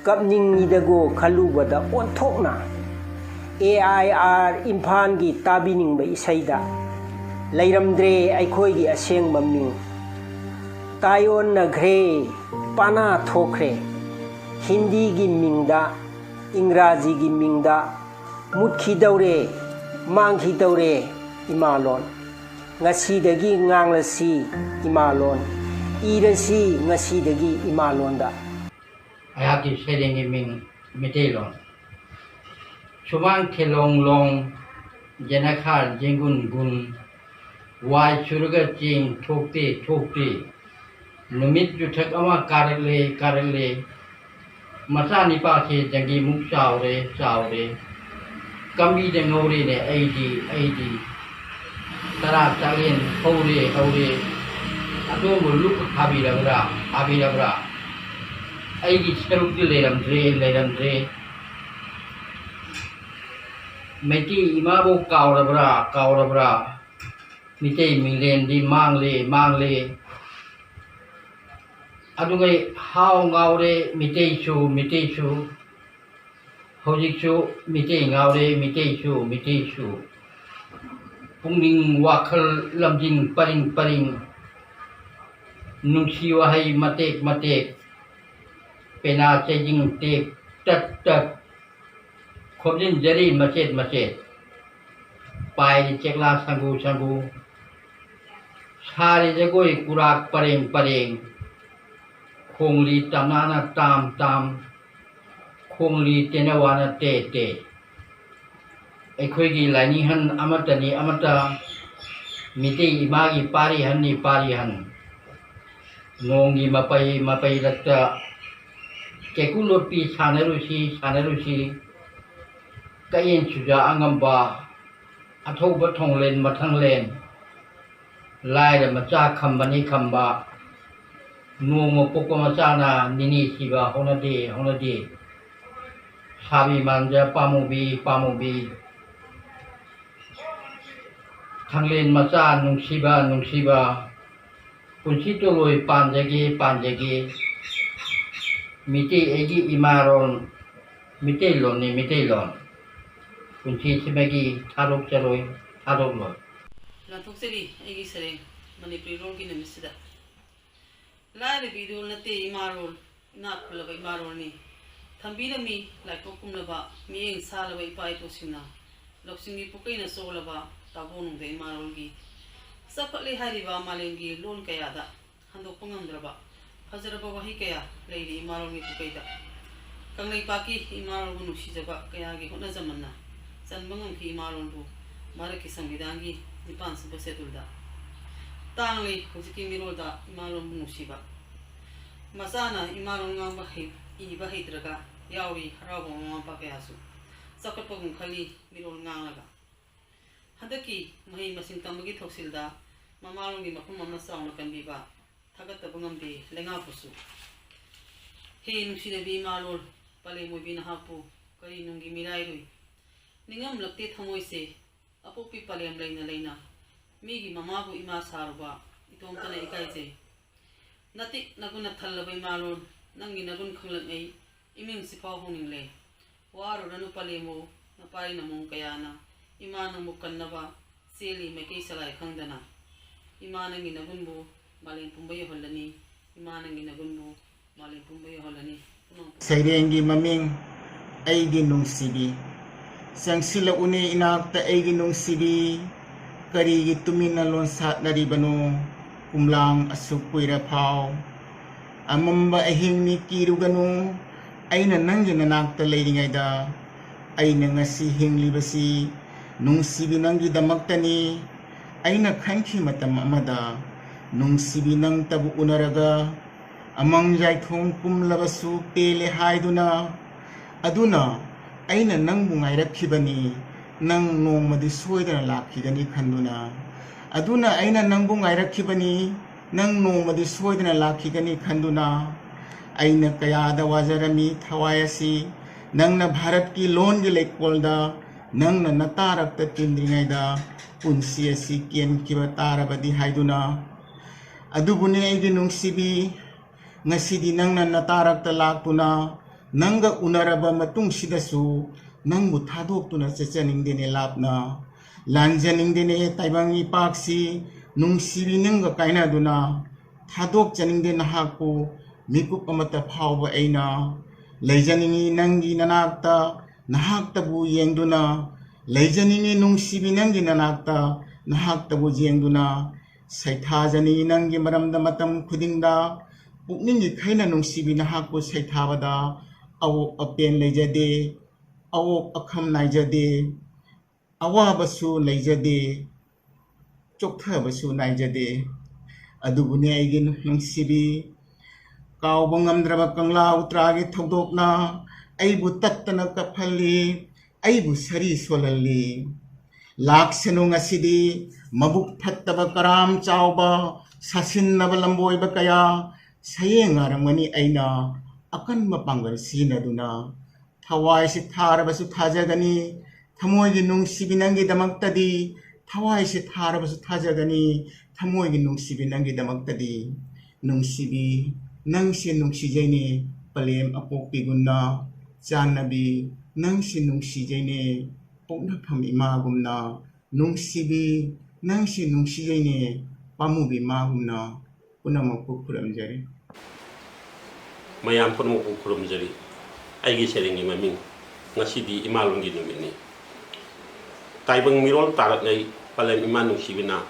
ꯀꯞꯅꯤꯡꯉꯤꯗꯒꯣ ꯈꯜꯂꯨꯕꯗ ꯑꯣꯟꯊꯣꯛꯅ꯫ ꯑꯦ ꯑꯥꯏ ꯑꯥꯔ ꯏꯝꯐꯥꯜꯒꯤ ꯇꯥꯕꯤꯅꯤꯡꯕ ꯏꯁꯩꯗ꯫ ꯂꯩꯔꯝꯗ꯭ꯔꯦ ꯑꯩꯈꯣꯏꯒꯤ ꯑꯁꯦꯡꯕ ꯃꯤꯡ꯫ ꯇꯥꯏꯑꯣꯟꯅꯈ꯭ꯔꯦ, ꯄꯥꯅꯥ ꯊꯣꯛꯈ꯭ꯔꯦ꯫ ꯍꯤꯟꯗꯤꯒꯤ ꯃꯤꯡꯗ, ꯏꯪꯒ꯭ꯔꯥꯖꯤꯒꯤ ꯃꯤꯡꯗ ꯃꯨꯠꯈꯤꯗꯧꯔꯦ, ꯃꯥꯡꯈꯤꯗꯧꯔꯦ ꯏꯃꯥꯂꯣꯟ꯫ ꯉꯁꯤꯗꯒꯤ ꯉꯥꯡꯂꯁꯤ ꯏꯃꯥꯂꯣꯟ, ꯏꯔꯁꯤ ꯉꯁꯤꯗꯒꯤ ꯏꯃꯥꯂꯣꯟꯗ꯫ ꯑꯩꯍꯥꯛꯀꯤ ꯁꯩꯔꯦꯡꯒꯤ ꯃꯤꯡ ꯃꯤꯇꯩꯂꯣꯟ꯫ ꯁꯨꯃꯥꯡ ꯊꯦꯂꯣꯡ ꯂꯣꯡ, ꯌꯦꯅꯈꯥ ꯖꯦꯡꯒꯨꯟ ꯒꯨꯟ, ꯋꯥꯏ ꯆꯨꯔꯒ ꯆꯦꯡ ꯊꯣꯛꯇꯦ, ꯊꯣꯛꯇꯦ꯫ ꯅꯨꯃꯤꯠ ꯆꯨꯊꯛ ꯑꯃ ꯀꯥꯔꯛꯂꯦ, ꯀꯥꯔꯛꯂꯦ꯫ ꯃꯆꯥꯅꯤꯄꯥꯁꯦ ꯖꯪꯒꯤꯃꯨꯛ ꯆꯥꯎꯔꯦ, ꯆꯥꯎꯔꯦ꯫ ꯀꯝꯕꯤꯗ ꯉꯧꯔꯦꯅꯦ ꯑꯩꯗꯤ, ꯑꯩꯗꯤ꯫ ꯇꯔꯥ ꯆꯥꯛꯂꯦꯟ ꯍꯧꯔꯦ, ꯍꯧꯔꯦ꯫ ꯑꯗꯣꯝꯕꯨ ꯂꯨꯞ ꯊꯥꯕꯤꯔꯕ꯭ꯔꯥ, ꯊꯥꯕꯤꯔꯕ꯭ꯔꯥ? ꯑꯩꯒꯤ ꯁꯔꯨꯛꯇꯤ ꯂꯩꯔꯝꯗ꯭ꯔꯦ, ꯂꯩꯔꯝꯗ꯭ꯔꯦ꯫ ꯃꯩꯇꯩ ꯏꯃꯥꯕꯨ ꯀꯥꯎꯔꯕ꯭ꯔꯥ, ꯀꯥꯎꯔꯕ꯭ꯔꯥ? ꯃꯤꯇꯩ ꯃꯤꯡꯂꯦꯟꯗꯤ ꯃꯥꯡꯂꯦ, ꯃꯥꯡꯂꯦ꯫ ꯑꯗꯨꯒꯩ ꯍꯥꯎ ꯉꯥꯎꯔꯦ ꯃꯤꯇꯩꯁꯨ, ꯃꯤꯇꯩꯁꯨ꯫ ꯍꯧꯖꯤꯛꯁꯨ ꯃꯤꯇꯩ ꯉꯥꯎꯔꯦ ꯃꯤꯇꯩꯁꯨ, ꯃꯤꯇꯩꯁꯨ꯫ ꯄꯨꯛꯅꯤꯡ ꯋꯥꯈꯜ ꯂꯝꯖꯤꯡ ꯄꯔꯤꯡ ꯄꯔꯤꯡ꯫ ꯅꯨꯡꯁꯤ ꯋꯥꯍꯩ ꯃꯇꯦꯛ ꯃꯇꯦꯛ꯫ ꯄꯦꯅꯥ ꯆꯩꯖꯤꯡ ꯇꯦꯛ ꯇꯠ ꯇꯠ꯫ ꯈꯣꯝꯖꯤꯟꯖꯔꯤ ꯃꯆꯦꯠ ꯃꯆꯦꯠ꯫ ꯄꯥꯏꯔꯤ ꯆꯦꯛꯂꯥ ꯁꯪꯒꯨ ꯁꯪꯒꯨ꯫ ꯁꯥꯔꯤ ꯖꯒꯣꯏ ꯀꯨꯔꯥꯛ ꯄꯔꯦꯡ ꯄꯔꯦꯡ꯫ ꯈꯣꯡꯂꯤ ꯇꯝꯅꯥꯅ ꯇꯥꯝ ꯇꯥꯝ꯫ ꯈꯣꯡꯂꯤ ꯇꯦꯅꯋꯥꯅ ꯇꯦ ꯇꯦ꯫ ꯑꯩꯈꯣꯏꯒꯤ ꯂꯥꯏꯅꯤꯡꯍꯟ ꯑꯃꯠꯇꯅꯤ ꯑꯃꯠꯇ꯫ ꯃꯤꯇꯩ ꯏꯃꯥꯒꯤ ꯄꯥꯔꯤꯍꯟꯅꯤ ꯄꯥꯔꯤꯍꯟ꯫ ꯅꯣꯡꯒꯤ ꯃꯄꯩ ꯃꯄꯩꯔꯛꯇ ꯀꯦꯀꯨ ꯂꯣꯠꯄꯤ ꯁꯥꯟꯅꯔꯨꯁꯤ, ꯁꯥꯟꯅꯔꯨꯁꯤ꯫ ꯀꯛꯌꯦꯟ ꯆꯨꯖꯥ ꯑꯉꯝꯕ, ꯑꯊꯧꯕ ꯊꯣꯡꯂꯦꯟ ꯃꯊꯪꯂꯦꯟ꯫ ꯂꯥꯏꯔ ꯃꯆꯥ ꯈꯝꯕꯅꯤ ꯈꯝꯕ꯫ ꯅꯣꯡꯃ ꯄꯣꯛꯄ ꯃꯆꯥꯅ ꯅꯤꯅꯤ ꯁꯤꯕ ꯍꯧꯅꯗꯦ, ꯍꯧꯅꯗꯦ꯫ ꯁꯥꯕꯤ ꯃꯥꯟꯖ ꯄꯥꯝꯃꯨꯕꯤ, ꯄꯥꯝꯃꯨꯕꯤ꯫ ꯊꯥꯡꯂꯦꯟ ꯃꯆꯥ ꯅꯨꯡꯁꯤꯕ, ꯅꯨꯡꯁꯤꯕ꯫ ꯄꯨꯟꯁꯤ ꯇꯣꯂꯣꯏ ꯄꯥꯟꯖꯒꯦ, ꯄꯥꯟꯖꯒꯦ꯫ ꯃꯤꯇꯩ ꯑꯩꯒꯤ ꯏꯃꯥꯔꯣꯟ, ꯃꯤꯇꯩꯂꯣꯟꯅꯤ, ꯃꯤꯇꯩꯂꯣꯟ꯫ ꯄꯨꯟꯁꯤꯁꯤꯃꯒꯤ ꯊꯥꯗꯣꯛꯆꯔꯣꯏ, ꯊꯥꯗꯣꯛꯂꯣꯏ꯫ ꯂꯥꯟꯊꯣꯛꯆꯔꯤ ꯑꯩꯒꯤ ꯁꯩꯔꯦꯡ ꯃꯅꯤꯄꯨꯔꯤ ꯂꯣꯟꯒꯤ ꯅꯨꯃꯤꯠꯁꯤꯗ꯫ ꯂꯥꯏꯔꯕ ꯏꯔꯣꯜ ꯅꯠꯇꯦ ꯏꯃꯥꯔꯣꯜ, ꯏꯅꯥꯛ ꯈꯨꯜꯂꯕ ꯏꯃꯥꯔꯣꯜꯅꯤ꯫ ꯊꯝꯕꯤꯔꯝꯃꯤ ꯂꯥꯏꯄꯣꯛ ꯀꯨꯝꯂꯕ, ꯃꯤꯠꯌꯦꯡ ꯁꯥꯂꯕ ꯏꯄꯥ ꯏꯄꯨꯁꯤꯡꯅ ꯂꯧꯁꯤꯡꯒꯤ ꯄꯨꯀꯩꯅ ꯆꯣꯜꯂꯕ ꯇꯥꯕꯣ ꯅꯨꯡꯗ ꯏꯃꯥꯔꯣꯜꯒꯤ꯫ ꯆꯥꯎꯈꯠꯂꯦ ꯍꯥꯏꯔꯤꯕ ꯃꯥꯂꯦꯝꯒꯤ ꯂꯣꯟ ꯀꯌꯥꯗ ꯍꯟꯗꯣꯛꯄ ꯉꯝꯗ꯭ꯔꯕ ꯐꯖꯔꯕ ꯋꯥꯍꯩ ꯀꯌꯥ ꯂꯩꯔꯤ ꯏꯃꯥꯂꯣꯟꯒꯤ ꯄꯨꯀꯩꯗ꯫ ꯀꯪꯂꯩꯄꯥꯛꯀꯤ ꯏꯃꯥꯂꯣꯟꯕꯨ ꯅꯨꯡꯁꯤꯖꯕ ꯀꯌꯥꯒꯤ ꯍꯣꯠꯅꯖꯃꯟꯅ ꯆꯟꯕ ꯉꯝꯈꯤ ꯏꯃꯥꯂꯣꯟꯕꯨ ꯚꯥꯔꯠꯀꯤ ꯁꯪꯕꯤꯙꯥꯟꯒꯤ ꯅꯤꯄꯥꯟ ꯁꯨꯕ ꯁꯦꯗꯨꯜꯗ꯫ ꯇꯥꯡꯂꯤ ꯍꯧꯖꯤꯛꯀꯤ ꯃꯤꯔꯣꯜꯗ ꯏꯃꯥꯂꯣꯟꯕꯨ ꯅꯨꯡꯁꯤꯕ꯫ ꯃꯆꯥꯅ ꯏꯃꯥꯂꯣꯟ ꯉꯥꯡꯕ ꯍꯩ-, ꯏꯕ ꯍꯩꯇ꯭ꯔꯒ ꯌꯥꯎꯔꯤ ꯍꯔꯥꯎꯕ ꯃꯃꯥ ꯃꯄꯥ ꯀꯌꯥꯁꯨ꯫ ꯆꯥꯎꯈꯠꯄꯒꯨꯝ ꯈꯜꯂꯤ ꯃꯤꯔꯣꯜ ꯉꯥꯡꯂꯒ꯫ ꯍꯟꯗꯛꯀꯤ ꯃꯍꯩ ꯃꯁꯤꯡ ꯇꯝꯕꯒꯤ ꯊꯧꯁꯤꯜꯗ ꯃꯃꯥꯂꯣꯟꯒꯤ ꯃꯐꯝ ꯑꯃ ꯆꯥꯎꯅ ꯀꯟꯕꯤꯕ ꯊꯥꯒꯠꯇꯕ ꯉꯝꯗꯦ ꯂꯩꯉꯥꯛꯄꯨꯁꯨ꯫ ꯍꯦ ꯅꯨꯡꯁꯤꯔꯕꯤ ꯏꯃꯥꯂꯣꯟ, ꯄꯂꯦꯝ ꯑꯣꯏꯕꯤ ꯅꯍꯥꯛꯄꯨ ꯀꯔꯤ ꯅꯨꯡꯒꯤ ꯃꯤꯔꯥꯏꯔꯨꯏ? ꯅꯤꯡꯉꯝꯂꯛꯇꯦ ꯊꯃꯣꯏꯁꯦ, ꯑꯄꯣꯛꯄꯤ ꯄꯂꯦꯝ ꯂꯩꯅ ꯂꯩꯅ꯫ ꯃꯤꯒꯤ ꯃꯃꯥꯕꯨ ꯏꯃꯥ ꯁꯥꯔꯨꯕ ꯏꯇꯣꯝꯇꯅ ꯏꯀꯥꯏꯖꯩ꯫ ꯅꯇꯤꯛ ꯅꯒꯨꯟꯅ ꯊꯜꯂꯕ ꯏꯃꯥꯂꯣꯟ, ꯅꯪꯒꯤ ꯅꯒꯨꯟ ꯈꯪꯂꯛꯅꯩ ꯏꯃꯤꯡꯁꯤꯐꯥꯎ ꯍꯣꯡꯅꯤꯡꯂꯦ꯫ ꯋꯥꯔꯨꯔꯅꯨ ꯄꯂꯦꯝꯕꯨ, ꯅꯄꯥꯔꯤ ꯅꯃꯣꯝ ꯀꯌꯥꯅ ꯏꯃꯥ ꯅꯪꯕꯨ ꯀꯟꯅꯕ ꯆꯦꯜꯂꯤ ꯃꯥꯏꯀꯩ ꯁꯂꯥꯏ ꯈꯪꯗꯅ꯫ ꯏꯃꯥ ꯅꯪꯒꯤ ꯅꯒꯨꯟꯕꯨ ꯃꯥꯂꯦꯝ ꯄꯨꯝꯕ ꯌꯧꯍꯜꯂꯅꯤ, ꯏꯃꯥ ꯅꯪꯒꯤ ꯅꯒꯨꯟꯕꯨ ꯃꯥꯂꯦꯝ ꯄꯨꯝꯕ ꯌꯧꯍꯜꯂꯅꯤ꯫ ꯁꯩꯔꯦꯡꯒꯤ ꯃꯃꯤꯡ ꯑꯩꯒꯤ ꯅꯨꯡꯁꯤꯕꯤ꯫ ꯆꯪꯁꯤꯜꯂꯛꯎꯅꯦ ꯏꯅꯥꯛꯇ ꯑꯩꯒꯤ ꯅꯨꯡꯁꯤꯕꯤ, ꯀꯔꯤꯒꯤ ꯇꯨꯃꯤꯟꯅ ꯂꯣꯟꯁꯥꯠꯅꯔꯤꯕꯅꯣ ꯀꯨꯝꯂꯥꯡ ꯑꯁꯨꯛ ꯀꯨꯏꯔꯐꯥꯎ? ꯑꯃꯝꯕ ꯑꯍꯤꯡꯅꯤ ꯀꯤꯔꯨꯒꯅꯨ, ꯑꯩꯅ ꯅꯪꯒꯤ ꯅꯅꯥꯛꯇ ꯂꯩꯔꯤꯉꯩꯗ꯫ ꯑꯩꯅ ꯉꯁꯤ ꯍꯤꯡꯂꯤꯕꯁꯤ ꯅꯨꯡꯁꯤꯕꯤ ꯅꯪꯒꯤꯗꯃꯛꯇꯅꯤ꯫ ꯑꯩꯅ ꯈꯟꯈꯤ ꯃꯇꯝ ꯑꯃꯗ ꯅꯨꯡꯁꯤꯕꯤ ꯅꯪꯇꯕꯨ ꯎꯅꯔꯒ ꯑꯃꯪ ꯌꯥꯏꯊꯣꯡ ꯀꯨꯝꯂꯕꯁꯨ ꯄꯦꯜꯂꯦ ꯍꯥꯏꯗꯨꯅ꯫ ꯑꯗꯨꯅ ꯑꯩꯅ ꯅꯪꯕꯨ ꯉꯥꯏꯔꯛꯈꯤꯕꯅꯤ, ꯅꯪ ꯅꯣꯡꯃꯗꯤ ꯁꯣꯏꯗꯅ ꯂꯥꯛꯈꯤꯒꯅꯤ ꯈꯟꯗꯨꯅ꯫ ꯑꯗꯨꯅ ꯑꯩꯅ ꯅꯪꯕꯨ ꯉꯥꯏꯔꯛꯈꯤꯕꯅꯤ, ꯅꯪ ꯅꯣꯡꯃꯗꯤ ꯁꯣꯏꯗꯅ ꯂꯥꯛꯈꯤꯒꯅꯤ ꯈꯟꯗꯨꯅ꯫ ꯑꯩꯅ ꯀꯌꯥꯗ ꯋꯥꯖꯔꯝꯃꯤ ꯊꯋꯥꯏ ꯑꯁꯤ ꯅꯪꯅ ꯚꯥꯔꯠꯀꯤ ꯂꯣꯟꯒꯤ ꯂꯩꯀꯣꯜꯗ ꯅꯪꯅ ꯅꯇꯥꯔꯛꯇ ꯇꯤꯟꯗ꯭ꯔꯤꯉꯩꯗ ꯄꯨꯟꯁꯤ ꯑꯁꯤ ꯀꯦꯟꯈꯤꯕ ꯇꯥꯔꯕꯗꯤ ꯍꯥꯏꯗꯨꯅ꯫ ꯑꯗꯨꯕꯨꯅꯤ ꯑꯩꯒꯤ ꯅꯨꯡꯁꯤꯕꯤ, ꯉꯁꯤꯗꯤ ꯅꯪꯅ ꯅꯇꯥꯔꯛꯇ ꯂꯥꯛꯇꯨꯅ ꯅꯪꯒ ꯎꯅꯔꯕ ꯃꯇꯨꯡꯁꯤꯗꯁꯨ ꯅꯪꯕꯨ ꯊꯥꯗꯣꯛꯇꯨꯅ ꯆꯠꯆꯅꯤꯡꯗꯦꯅꯦ ꯂꯥꯞꯅ꯫ ꯂꯥꯟꯖꯅꯤꯡꯗꯦꯅꯦ ꯇꯥꯏꯕꯪ ꯏꯄꯥꯛꯁꯤ, ꯅꯨꯡꯁꯤꯕꯤ ꯅꯪꯒ ꯀꯥꯏꯅꯗꯨꯅ꯫ ꯊꯥꯗꯣꯛꯆꯅꯤꯡꯗꯦ ꯅꯍꯥꯛꯄꯨ ꯃꯤꯀꯨꯞ ꯑꯃꯠꯇ ꯐꯥꯎꯕ ꯑꯩꯅ꯫ ꯂꯩꯖꯅꯤꯡꯉꯤ ꯅꯪꯒꯤ ꯅꯅꯥꯛꯇ, ꯅꯍꯥꯛꯇꯕꯨ ꯌꯦꯡꯗꯨꯅ꯫ ꯂꯩꯖꯅꯤꯡꯉꯤ ꯅꯨꯡꯁꯤꯕꯤ ꯅꯪꯒꯤ ꯅꯅꯥꯛꯇ, ꯅꯍꯥꯛꯇꯕꯨ ꯌꯦꯡꯗꯨꯅ꯫ ꯁꯩꯊꯥꯖꯅꯤꯡꯉꯤ ꯅꯪꯒꯤ ꯃꯔꯝꯗ ꯃꯇꯝ ꯈꯨꯗꯤꯡꯗ꯫ ꯄꯨꯛꯅꯤꯡꯒꯤ ꯈꯩꯅ ꯅꯨꯡꯁꯤꯕꯤ ꯅꯍꯥꯛꯄꯨ ꯁꯩꯊꯥꯕꯗ ꯑꯋꯣꯛ ꯑꯄꯦꯟ ꯂꯩꯖꯗꯦ, ꯑꯋꯣꯛ ꯑꯈꯝ ꯅꯥꯏꯖꯗꯦ꯫ ꯑꯋꯥꯕꯁꯨ ꯂꯩꯖꯗꯦ, ꯆꯣꯛꯊꯕꯁꯨ ꯅꯥꯏꯖꯗꯦ꯫ ꯑꯗꯨꯕꯨꯅꯦ ꯑꯩꯒꯤ ꯅꯨꯡꯁꯤꯕꯤ, ꯀꯥꯎꯕ ꯉꯝꯗ꯭ꯔꯕ ꯀꯪꯂꯥ ꯎꯇ꯭ꯔꯥꯒꯤ ꯊꯧꯗꯣꯛꯅ ꯑꯩꯕꯨ ꯇꯠꯇꯅ ꯀꯞꯍꯜꯂꯤ, ꯑꯩꯕꯨ ꯁꯔꯤ ꯁꯣꯜꯍꯜꯂꯤ꯫ ꯂꯥꯛꯁꯅꯨ ꯉꯁꯤꯗꯤ ꯃꯕꯨꯛ ꯐꯠꯇꯕ ꯀꯔꯥꯝ ꯆꯥꯎꯕ, ꯁꯥꯁꯤꯟꯅꯕ ꯂꯝꯕꯣꯏꯕ ꯀꯌꯥ ꯁꯌꯦꯡ ꯉꯥꯔꯝꯒꯅꯤ ꯑꯩꯅ ꯑꯀꯟꯕ ꯄꯥꯡꯒꯜ ꯁꯤꯖꯤꯟꯅꯗꯨꯅ꯫ ꯊꯋꯥꯏꯁꯤ ꯊꯥꯔꯕꯁꯨ ꯊꯥꯖꯒꯅꯤ, ꯊꯃꯣꯏꯒꯤ ꯅꯨꯡꯁꯤꯕꯤ ꯅꯪꯒꯤꯗꯃꯛꯇꯗꯤ꯫ ꯊꯋꯥꯏꯁꯤ ꯊꯥꯔꯕꯁꯨ ꯊꯥꯖꯒꯅꯤ, ꯊꯃꯣꯏꯒꯤ ꯅꯨꯡꯁꯤꯕꯤ ꯅꯪꯒꯤꯗꯃꯛꯇꯗꯤ꯫ ꯅꯨꯡꯁꯤꯕꯤ, ꯅꯪꯁꯦ ꯅꯨꯡꯁꯤꯖꯩꯅꯦ, ꯄꯂꯦꯝ ꯑꯄꯣꯛꯄꯤꯒꯨꯝꯅ꯫ ꯆꯥꯟꯅꯕꯤ, ꯅꯪꯁꯦ ꯅꯨꯡꯁꯤꯖꯩꯅꯦ, ꯄꯣꯛꯅꯐꯝ ꯏꯃꯥꯒꯨꯝꯅ꯫ ꯅꯨꯡꯁꯤꯕꯤ, ꯅꯪꯁꯦ ꯅꯨꯡꯁꯤꯖꯩꯅꯦ, ꯄꯥꯝꯃꯨꯕꯤ ꯏꯃꯥꯒꯨꯝꯅ꯫ ꯄꯨꯝꯅꯃꯛꯄꯨ ꯈꯨꯔꯨꯝꯖꯔꯤ꯫ ꯃꯌꯥꯝ ꯄꯨꯝꯅꯃꯛꯄꯨ ꯈꯨꯔꯨꯝꯖꯔꯤ꯫ ꯑꯩꯒꯤ ꯁꯩꯔꯦꯡꯒꯤ ꯃꯃꯤꯡ, ꯉꯁꯤꯗꯤ ꯏꯃꯥ ꯂꯣꯟꯒꯤ ꯅꯨꯃꯤꯠꯅꯤ꯫ ꯇꯥꯏꯕꯪ ꯃꯤꯔꯣꯜ ꯇꯥꯔꯛꯉꯩ ꯄꯂꯦꯝ ꯏꯃꯥ ꯅꯨꯡꯁꯤꯕꯤꯅ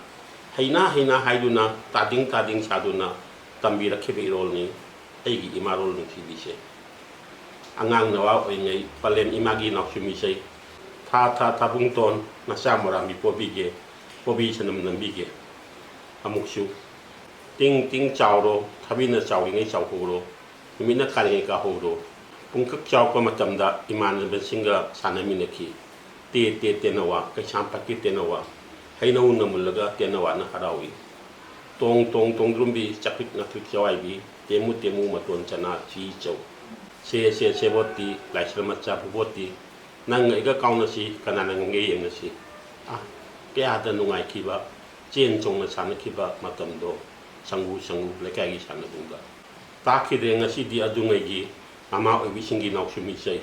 ꯍꯩꯅ ꯍꯩꯅ ꯍꯥꯏꯗꯨꯅ, ꯇꯥꯗꯤꯡ ꯇꯥꯗꯤꯡ ꯁꯥꯗꯨꯅ ꯇꯝꯕꯤꯔꯛꯈꯤꯕ ꯏꯔꯣꯜꯅꯤ ꯑꯩꯒꯤ ꯏꯃꯥꯔꯣꯜ ꯅꯨꯡꯁꯤꯕꯤꯁꯦ꯫ ꯑꯉꯥꯡ ꯅꯋꯥ ꯑꯣꯏꯔꯤꯉꯩ ꯄꯂꯦꯝ ꯏꯃꯥꯒꯤ ꯅꯥꯎꯁꯨꯝ ꯏꯁꯩ, ꯊꯥ ꯊꯥ ꯊꯥꯕꯨꯡꯇꯣꯟ ꯅꯆꯥ ꯃꯣꯔꯥꯝꯕꯤ ꯄꯣꯕꯤꯒꯦ, ꯄꯣꯕꯤ ꯁꯅꯝ ꯅꯝꯕꯤꯒꯦ꯫ ꯑꯃꯨꯛꯁꯨ, ꯇꯤꯡ ꯇꯤꯡ ꯆꯥꯎꯔꯣ, ꯊꯕꯤꯅ ꯆꯥꯎꯔꯤꯉꯩ ꯆꯥꯎꯍꯧꯔꯣ, ꯅꯨꯃꯤꯠꯅ ꯀꯥꯔꯤꯉꯩ ꯀꯥꯍꯧꯔꯣ꯫ ꯄꯨꯡꯀꯛ ꯆꯥꯎꯔꯛꯄ ꯃꯇꯝꯗ ꯏꯃꯥꯟꯅꯕꯁꯤꯡꯒ ꯁꯥꯟꯅꯃꯤꯟꯅꯈꯤ꯫ ꯇꯦ ꯇꯦ ꯇꯦꯅꯋꯥ, ꯀꯩꯁꯥꯝꯄꯥꯠꯀꯤ ꯇꯦꯅꯋꯥ, ꯍꯩꯅꯧꯅ ꯃꯨꯜꯂꯒ ꯇꯦꯅꯋꯥꯅ ꯍꯔꯥꯎꯏ꯫ ꯇꯣꯡ ꯇꯣꯡ ꯇꯣꯡꯗ꯭ꯔꯨꯝꯕꯤ, ꯆꯥꯀ꯭ꯔꯤꯛ ꯉꯥꯀ꯭ꯔꯤꯛ ꯆꯋꯥꯏꯕꯤ, ꯇꯦꯃꯨ ꯇꯦꯃꯨ ꯃꯇꯣꯟ ꯆꯅꯥ ꯆꯤ ꯆꯧ꯫ ꯁꯦ ꯁꯦ ꯁꯦꯕꯣꯠꯇꯤ, ꯂꯥꯏꯁ꯭ꯔꯝ ꯃꯆꯥ ꯚꯨꯕꯣꯠꯇꯤ, ꯅꯪ ꯑꯩꯒ ꯀꯥꯎꯅꯁꯤ, ꯀꯅꯥꯅ ꯉꯝꯒꯦ ꯌꯦꯡꯅꯁꯤ꯫ ꯑꯥ, ꯀꯌꯥꯗ ꯅꯨꯡꯉꯥꯏꯈꯤꯕ, ꯆꯦꯟ ꯆꯣꯡꯅ ꯁꯥꯟꯅꯈꯤꯕ ꯃꯇꯝꯗꯣ, ꯁꯪꯒꯨ ꯁꯪꯒꯨ ꯂꯩꯀꯥꯏꯒꯤ ꯁꯥꯟꯅꯕꯨꯡꯗ꯫ ꯇꯥꯈꯤꯗ꯭ꯔꯦ ꯉꯁꯤꯗꯤ ꯑꯗꯨꯉꯩꯒꯤ ꯃꯃꯥ ꯑꯣꯏꯕꯤꯁꯤꯡꯒꯤ ꯅꯥꯎꯁꯨꯝ ꯏꯁꯩ꯫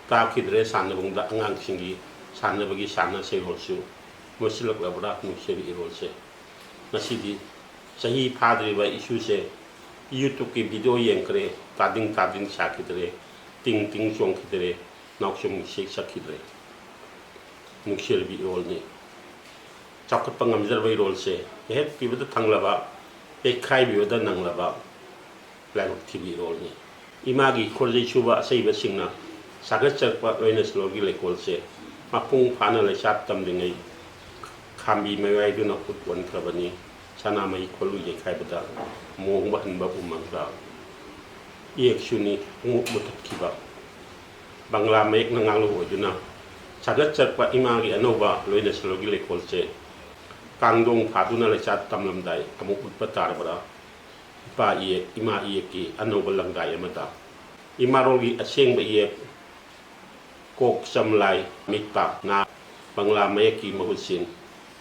ꯇꯥꯈꯤꯗ꯭ꯔꯦ ꯁꯥꯟꯅꯕꯨꯡꯗ ꯑꯉꯥꯡꯁꯤꯡꯒꯤ ꯁꯥꯟꯅꯕꯒꯤ ꯁꯥꯟꯅ ꯁꯩꯔꯣꯜꯁꯨ ꯃꯨꯠꯁꯤꯜꯂꯛꯂꯕ꯭ꯔꯥ ꯅꯨꯡꯁꯤꯕ ꯏꯔꯣꯜꯁꯦ? ꯉꯁꯤꯗꯤ ꯆꯍꯤ ꯐꯥꯗ꯭ꯔꯤꯕ ꯏꯁꯨꯁꯦ YouTube-ꯀꯤ video ꯌꯦꯡꯈ꯭ꯔꯦ, ꯇꯥꯗꯤꯡ ꯇꯥꯗꯤꯡ ꯁꯥꯈꯤꯗ꯭ꯔꯦ, ꯇꯤꯡ ꯇꯤꯡ ꯆꯣꯡꯈꯤꯗ꯭ꯔꯦ, ꯅꯥꯎꯁꯨꯝ ꯏꯁꯩ ꯁꯛꯈꯤꯗ꯭ꯔꯦ꯫ ꯅꯨꯡꯁꯤꯔꯕꯤ ꯏꯔꯣꯜꯅꯤ꯫ ꯆꯥꯎꯈꯠꯄ ꯉꯝꯖꯔꯕ ꯏꯔꯣꯜꯁꯦ ꯍꯦꯛ ꯄꯤꯕꯗ ꯊꯪꯂꯕ, ꯍꯦꯛ ꯈꯥꯏꯕꯤꯕꯗ ꯅꯪꯂꯕ ꯂꯥꯏꯕꯛ ꯊꯤꯕ ꯏꯔꯣꯜꯅꯤ꯫ ꯏꯃꯥꯒꯤ ꯈꯣꯔꯖꯩ ꯁꯨꯕ ꯑꯁꯩꯕꯁꯤꯡꯅ ꯁꯥꯒꯠꯆꯔꯛꯄ ꯂꯣꯏꯅ ꯁꯤꯂꯣꯡꯒꯤ ꯂꯩꯀꯣꯜꯁꯦ ꯃꯄꯨꯡ ꯐꯥꯅ ꯂꯩꯆꯥꯠ ꯇꯝꯂꯤꯉꯩ ꯈꯥꯝꯕꯤ ꯃꯌꯥꯏꯗꯨꯅ ꯍꯨꯠ ꯑꯣꯟꯈ꯭ꯔꯕꯅꯤ꯫ ꯁꯅꯥꯃꯍꯤ ꯈꯣꯜꯂꯨ ꯌꯩꯈꯥꯏꯕꯗ ꯃꯣꯡꯕ ꯍꯟꯕ ꯎꯃꯪꯗ ꯏꯌꯦꯛꯁꯨꯅꯤ ꯄꯨꯡꯃꯨꯠ ꯃꯨꯊꯠꯈꯤꯕ꯫ ꯕꯪꯒ꯭ꯂꯥ ꯃꯌꯦꯛꯅ ꯉꯥꯡꯂꯨ ꯑꯣꯏꯗꯨꯅ ꯁꯥꯒꯠꯆꯔꯛꯄ ꯏꯃꯥꯒꯤ ꯑꯅꯧꯕ ꯂꯣꯏꯅ ꯁꯤꯂꯣꯡꯒꯤ ꯂꯩꯀꯣꯜꯁꯦ ꯀꯥꯡꯗꯣꯡ ꯐꯥꯗꯨꯅ ꯂꯩꯆꯥꯠ ꯇꯝꯂꯝꯗꯥꯏ ꯑꯃꯨꯛ ꯎꯠꯄ ꯇꯥꯔꯕ꯭ꯔꯥ? ꯏꯄꯥ ꯏꯌꯦꯛ, ꯏꯃꯥ ꯏꯌꯦꯛꯀꯤ ꯑꯅꯧꯕ ꯂꯪꯗꯥꯏ ꯑꯃꯗ ꯏꯃꯥꯔꯣꯜꯒꯤ ꯑꯁꯦꯡꯕ ꯏꯌꯦꯛ ꯀꯣꯛ ꯆꯝꯂꯥꯏ ꯃꯤꯠ ꯄꯥꯛꯅ ꯕꯪꯒ꯭ꯂꯥ ꯃꯌꯦꯛꯀꯤ ꯃꯍꯨꯠ ꯁꯤꯟ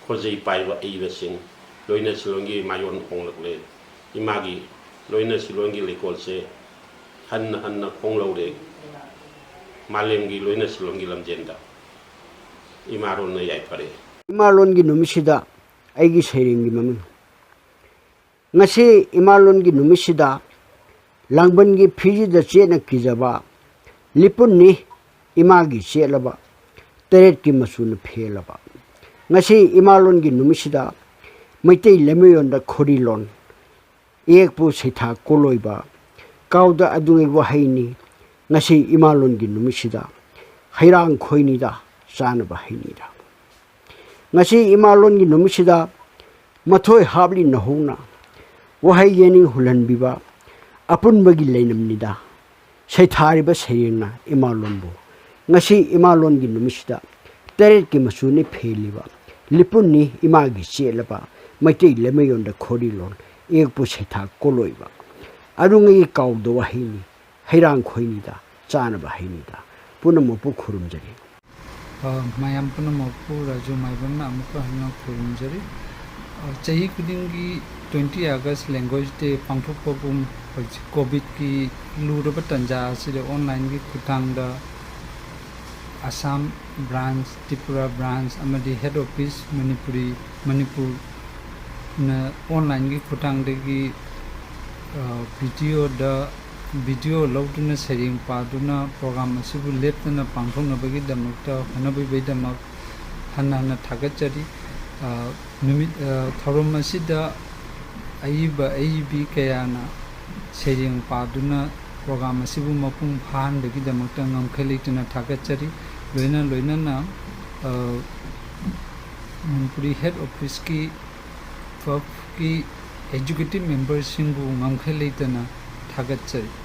ꯈꯣꯔꯖꯩ ꯄꯥꯏꯕ ꯑꯏꯕꯁꯤꯡ ꯂꯣꯏꯅ ꯁꯤꯂꯣꯡꯒꯤ ꯃꯥꯌꯣꯟ ꯍꯣꯡꯂꯛꯂꯦ꯫ ꯏꯃꯥꯒꯤ ꯂꯣꯏꯅ ꯁꯤꯂꯣꯡꯒꯤ ꯂꯩꯀꯣꯜꯁꯦ ꯍꯟꯅ ꯍꯟꯅ ꯈꯣꯡꯂꯧꯔꯦ꯫ ꯃꯥꯂꯦꯝꯒꯤ ꯂꯣꯏꯅ ꯁꯤꯂꯣꯡꯒꯤ ꯂꯝꯖꯦꯟꯗ ꯏꯃꯥꯔꯣꯜꯅ ꯌꯥꯏꯐꯔꯦ꯫ ꯏꯃꯥꯂꯣꯟꯒꯤ ꯅꯨꯃꯤꯠꯁꯤꯗ ꯑꯩꯒꯤ ꯁꯩꯔꯦꯡꯒꯤ ꯃꯃꯤꯡ꯫ ꯉꯁꯤ ꯏꯃꯥꯂꯣꯟꯒꯤ ꯅꯨꯃꯤꯠꯁꯤꯗ ꯂꯥꯡꯕꯟꯒꯤ ꯐꯤꯖꯤꯗ ꯆꯦꯠꯅ ꯀꯤꯖꯕ ꯂꯤꯄꯨꯟꯅꯤ ꯏꯃꯥꯒꯤ ꯆꯦꯠꯂꯕ ꯇꯔꯦꯠꯀꯤ ꯃꯆꯨꯅ ꯐꯦꯜꯂꯕ꯫ ꯉꯁꯤ ꯏꯃꯥꯂꯣꯟꯒꯤ ꯅꯨꯃꯤꯠꯁꯤꯗ ꯃꯩꯇꯩ ꯂꯩꯃꯌꯣꯟꯗ ꯈꯣꯔꯤꯂꯣꯟ ꯏꯌꯦꯛꯄꯨ ꯁꯩꯊꯥ ꯀꯣꯂꯣꯏꯕ ꯀꯥꯎꯗ ꯑꯗꯨꯉꯩ ꯋꯥꯍꯩꯅꯤ꯫ ꯉꯁꯤ ꯏꯃꯥꯂꯣꯟꯒꯤ ꯅꯨꯃꯤꯠꯁꯤꯗ ꯍꯩꯔꯥꯡ ꯈꯣꯏꯅꯤꯗ ꯆꯥꯅꯕ ꯍꯩꯅꯤꯗ꯫ ꯉꯁꯤ ꯏꯃꯥꯂꯣꯟꯒꯤ ꯅꯨꯃꯤꯠꯁꯤꯗ ꯃꯊꯣꯏ ꯍꯥꯞꯂꯤ ꯅꯍꯧꯅ ꯋꯥꯍꯩ ꯌꯦꯅꯤꯡ ꯍꯨꯜꯍꯟꯕꯤꯕ ꯑꯄꯨꯟꯕꯒꯤ ꯂꯩꯅꯝꯅꯤꯗ꯫ ꯁꯩꯊꯥꯔꯤꯕ ꯁꯩꯔꯦꯡꯅ ꯏꯃꯥꯂꯣꯟꯕꯨ ꯉꯁꯤ ꯏꯃꯥꯂꯣꯟꯒꯤ ꯅꯨꯃꯤꯠꯁꯤꯗ ꯇꯔꯦꯠꯀꯤ ꯃꯆꯨꯅꯤ ꯐꯦꯜꯂꯤꯕ ꯂꯤꯄꯨꯟꯅꯤ ꯏꯃꯥꯒꯤ ꯆꯦꯠꯂꯕ ꯃꯩꯇꯩ ꯂꯩꯃꯌꯣꯟꯗ ꯈꯣꯔꯤꯂꯣꯟ ꯏꯌꯦꯛꯄꯨ ꯁꯩꯊꯥ ꯀꯣꯂꯣꯏꯕ ꯑꯗꯨꯉꯩꯒꯤ ꯀꯥꯎꯗ ꯋꯥꯍꯩꯅꯤ꯫ ꯍꯩꯔꯥꯡ ꯈꯣꯏꯅꯤꯗ ꯆꯥꯅꯕ ꯍꯩꯅꯤꯗ꯫ ꯄꯨꯝꯅꯃꯛꯄꯨ ꯈꯨꯔꯨꯝꯖꯔꯤ꯫ ꯑ, ꯃꯌꯥꯝ ꯄꯨꯝꯅꯃꯛꯄꯨ ꯔꯥꯖꯨ ꯃꯥꯏꯕꯝꯅ ꯑꯃꯨꯛꯀ ꯍꯟꯅ ꯈꯨꯔꯨꯝꯖꯔꯤ꯫ ꯑ, ꯆꯍꯤ ꯈꯨꯗꯤꯡꯒꯤ twenty August Language Day ꯄꯥꯡꯊꯣꯛꯄꯒꯨꯝ ꯍꯧꯖꯤꯛ ꯀꯣꯚꯤꯗꯀꯤ ꯂꯨꯔꯕ ꯇꯥꯟꯖꯥ ꯑꯁꯤꯗ online-ꯒꯤ ꯈꯨꯠꯊꯥꯡꯗ ꯑꯁꯥꯝ ꯕ꯭ꯔꯥꯟꯁ, ꯇ꯭ꯔꯤꯄꯨꯔꯥ ꯕ꯭ꯔꯥꯟꯁ ꯑꯃꯗꯤ ꯍꯦꯗ ꯑꯣꯐꯤꯁ ꯃꯅꯤꯄꯨꯔꯤ, ꯃꯅꯤꯄꯨꯔꯅ ꯑꯣꯟꯂꯥꯏꯟꯒꯤ ꯈꯨꯠꯊꯥꯡꯗꯒꯤ, ꯑ, ꯚꯤꯗꯤꯑꯣꯗ, ꯚꯤꯗꯤꯑꯣ ꯂꯧꯗꯨꯅ ꯁꯩꯔꯦꯡ ꯄꯥꯗꯨꯅ ꯄ꯭ꯔꯣꯒ꯭ꯔꯥꯝ ꯑꯁꯤꯕꯨ ꯂꯦꯞꯇꯅ ꯄꯥꯡꯊꯣꯛꯅꯕꯒꯤꯗꯃꯛꯇ ꯍꯣꯠꯅꯕꯤꯕꯒꯤꯗꯃꯛ ꯍꯟꯅ ꯍꯟꯅ ꯊꯥꯒꯠꯆꯔꯤ꯫ ꯑ, ꯅꯨꯃꯤꯠ, ꯑ, ꯊꯧꯔꯝ ꯑꯁꯤꯗ ꯑꯏꯕ ꯑꯏꯕꯤ ꯀꯌꯥꯅ ꯁꯩꯔꯦꯡ ꯄꯥꯗꯨꯅ ꯄ꯭ꯔꯣꯒ꯭ꯔꯥꯝ ꯑꯁꯤꯕꯨ ꯃꯄꯨꯡ ꯐꯥꯍꯟꯕꯒꯤꯗꯃꯛꯇ ꯉꯝꯈꯩ ꯂꯩꯇꯅ ꯊꯥꯒꯠꯆꯔꯤ꯫ ꯂꯣꯏꯅ ꯂꯣꯏꯅꯅ, ꯑ, ꯃꯅꯤꯄꯨꯔꯤ ꯍꯦꯗ ꯑꯣꯐꯤꯁꯀꯤ, ꯄꯐꯀꯤ ꯑꯦꯛꯖꯤꯀ꯭ꯌꯨꯇꯤꯚ ꯃꯦꯝꯕꯔꯁꯤꯡꯕꯨ ꯉꯝꯈꯩ ꯂꯩꯇꯅ ꯊꯥꯒꯠꯆꯔꯤ꯫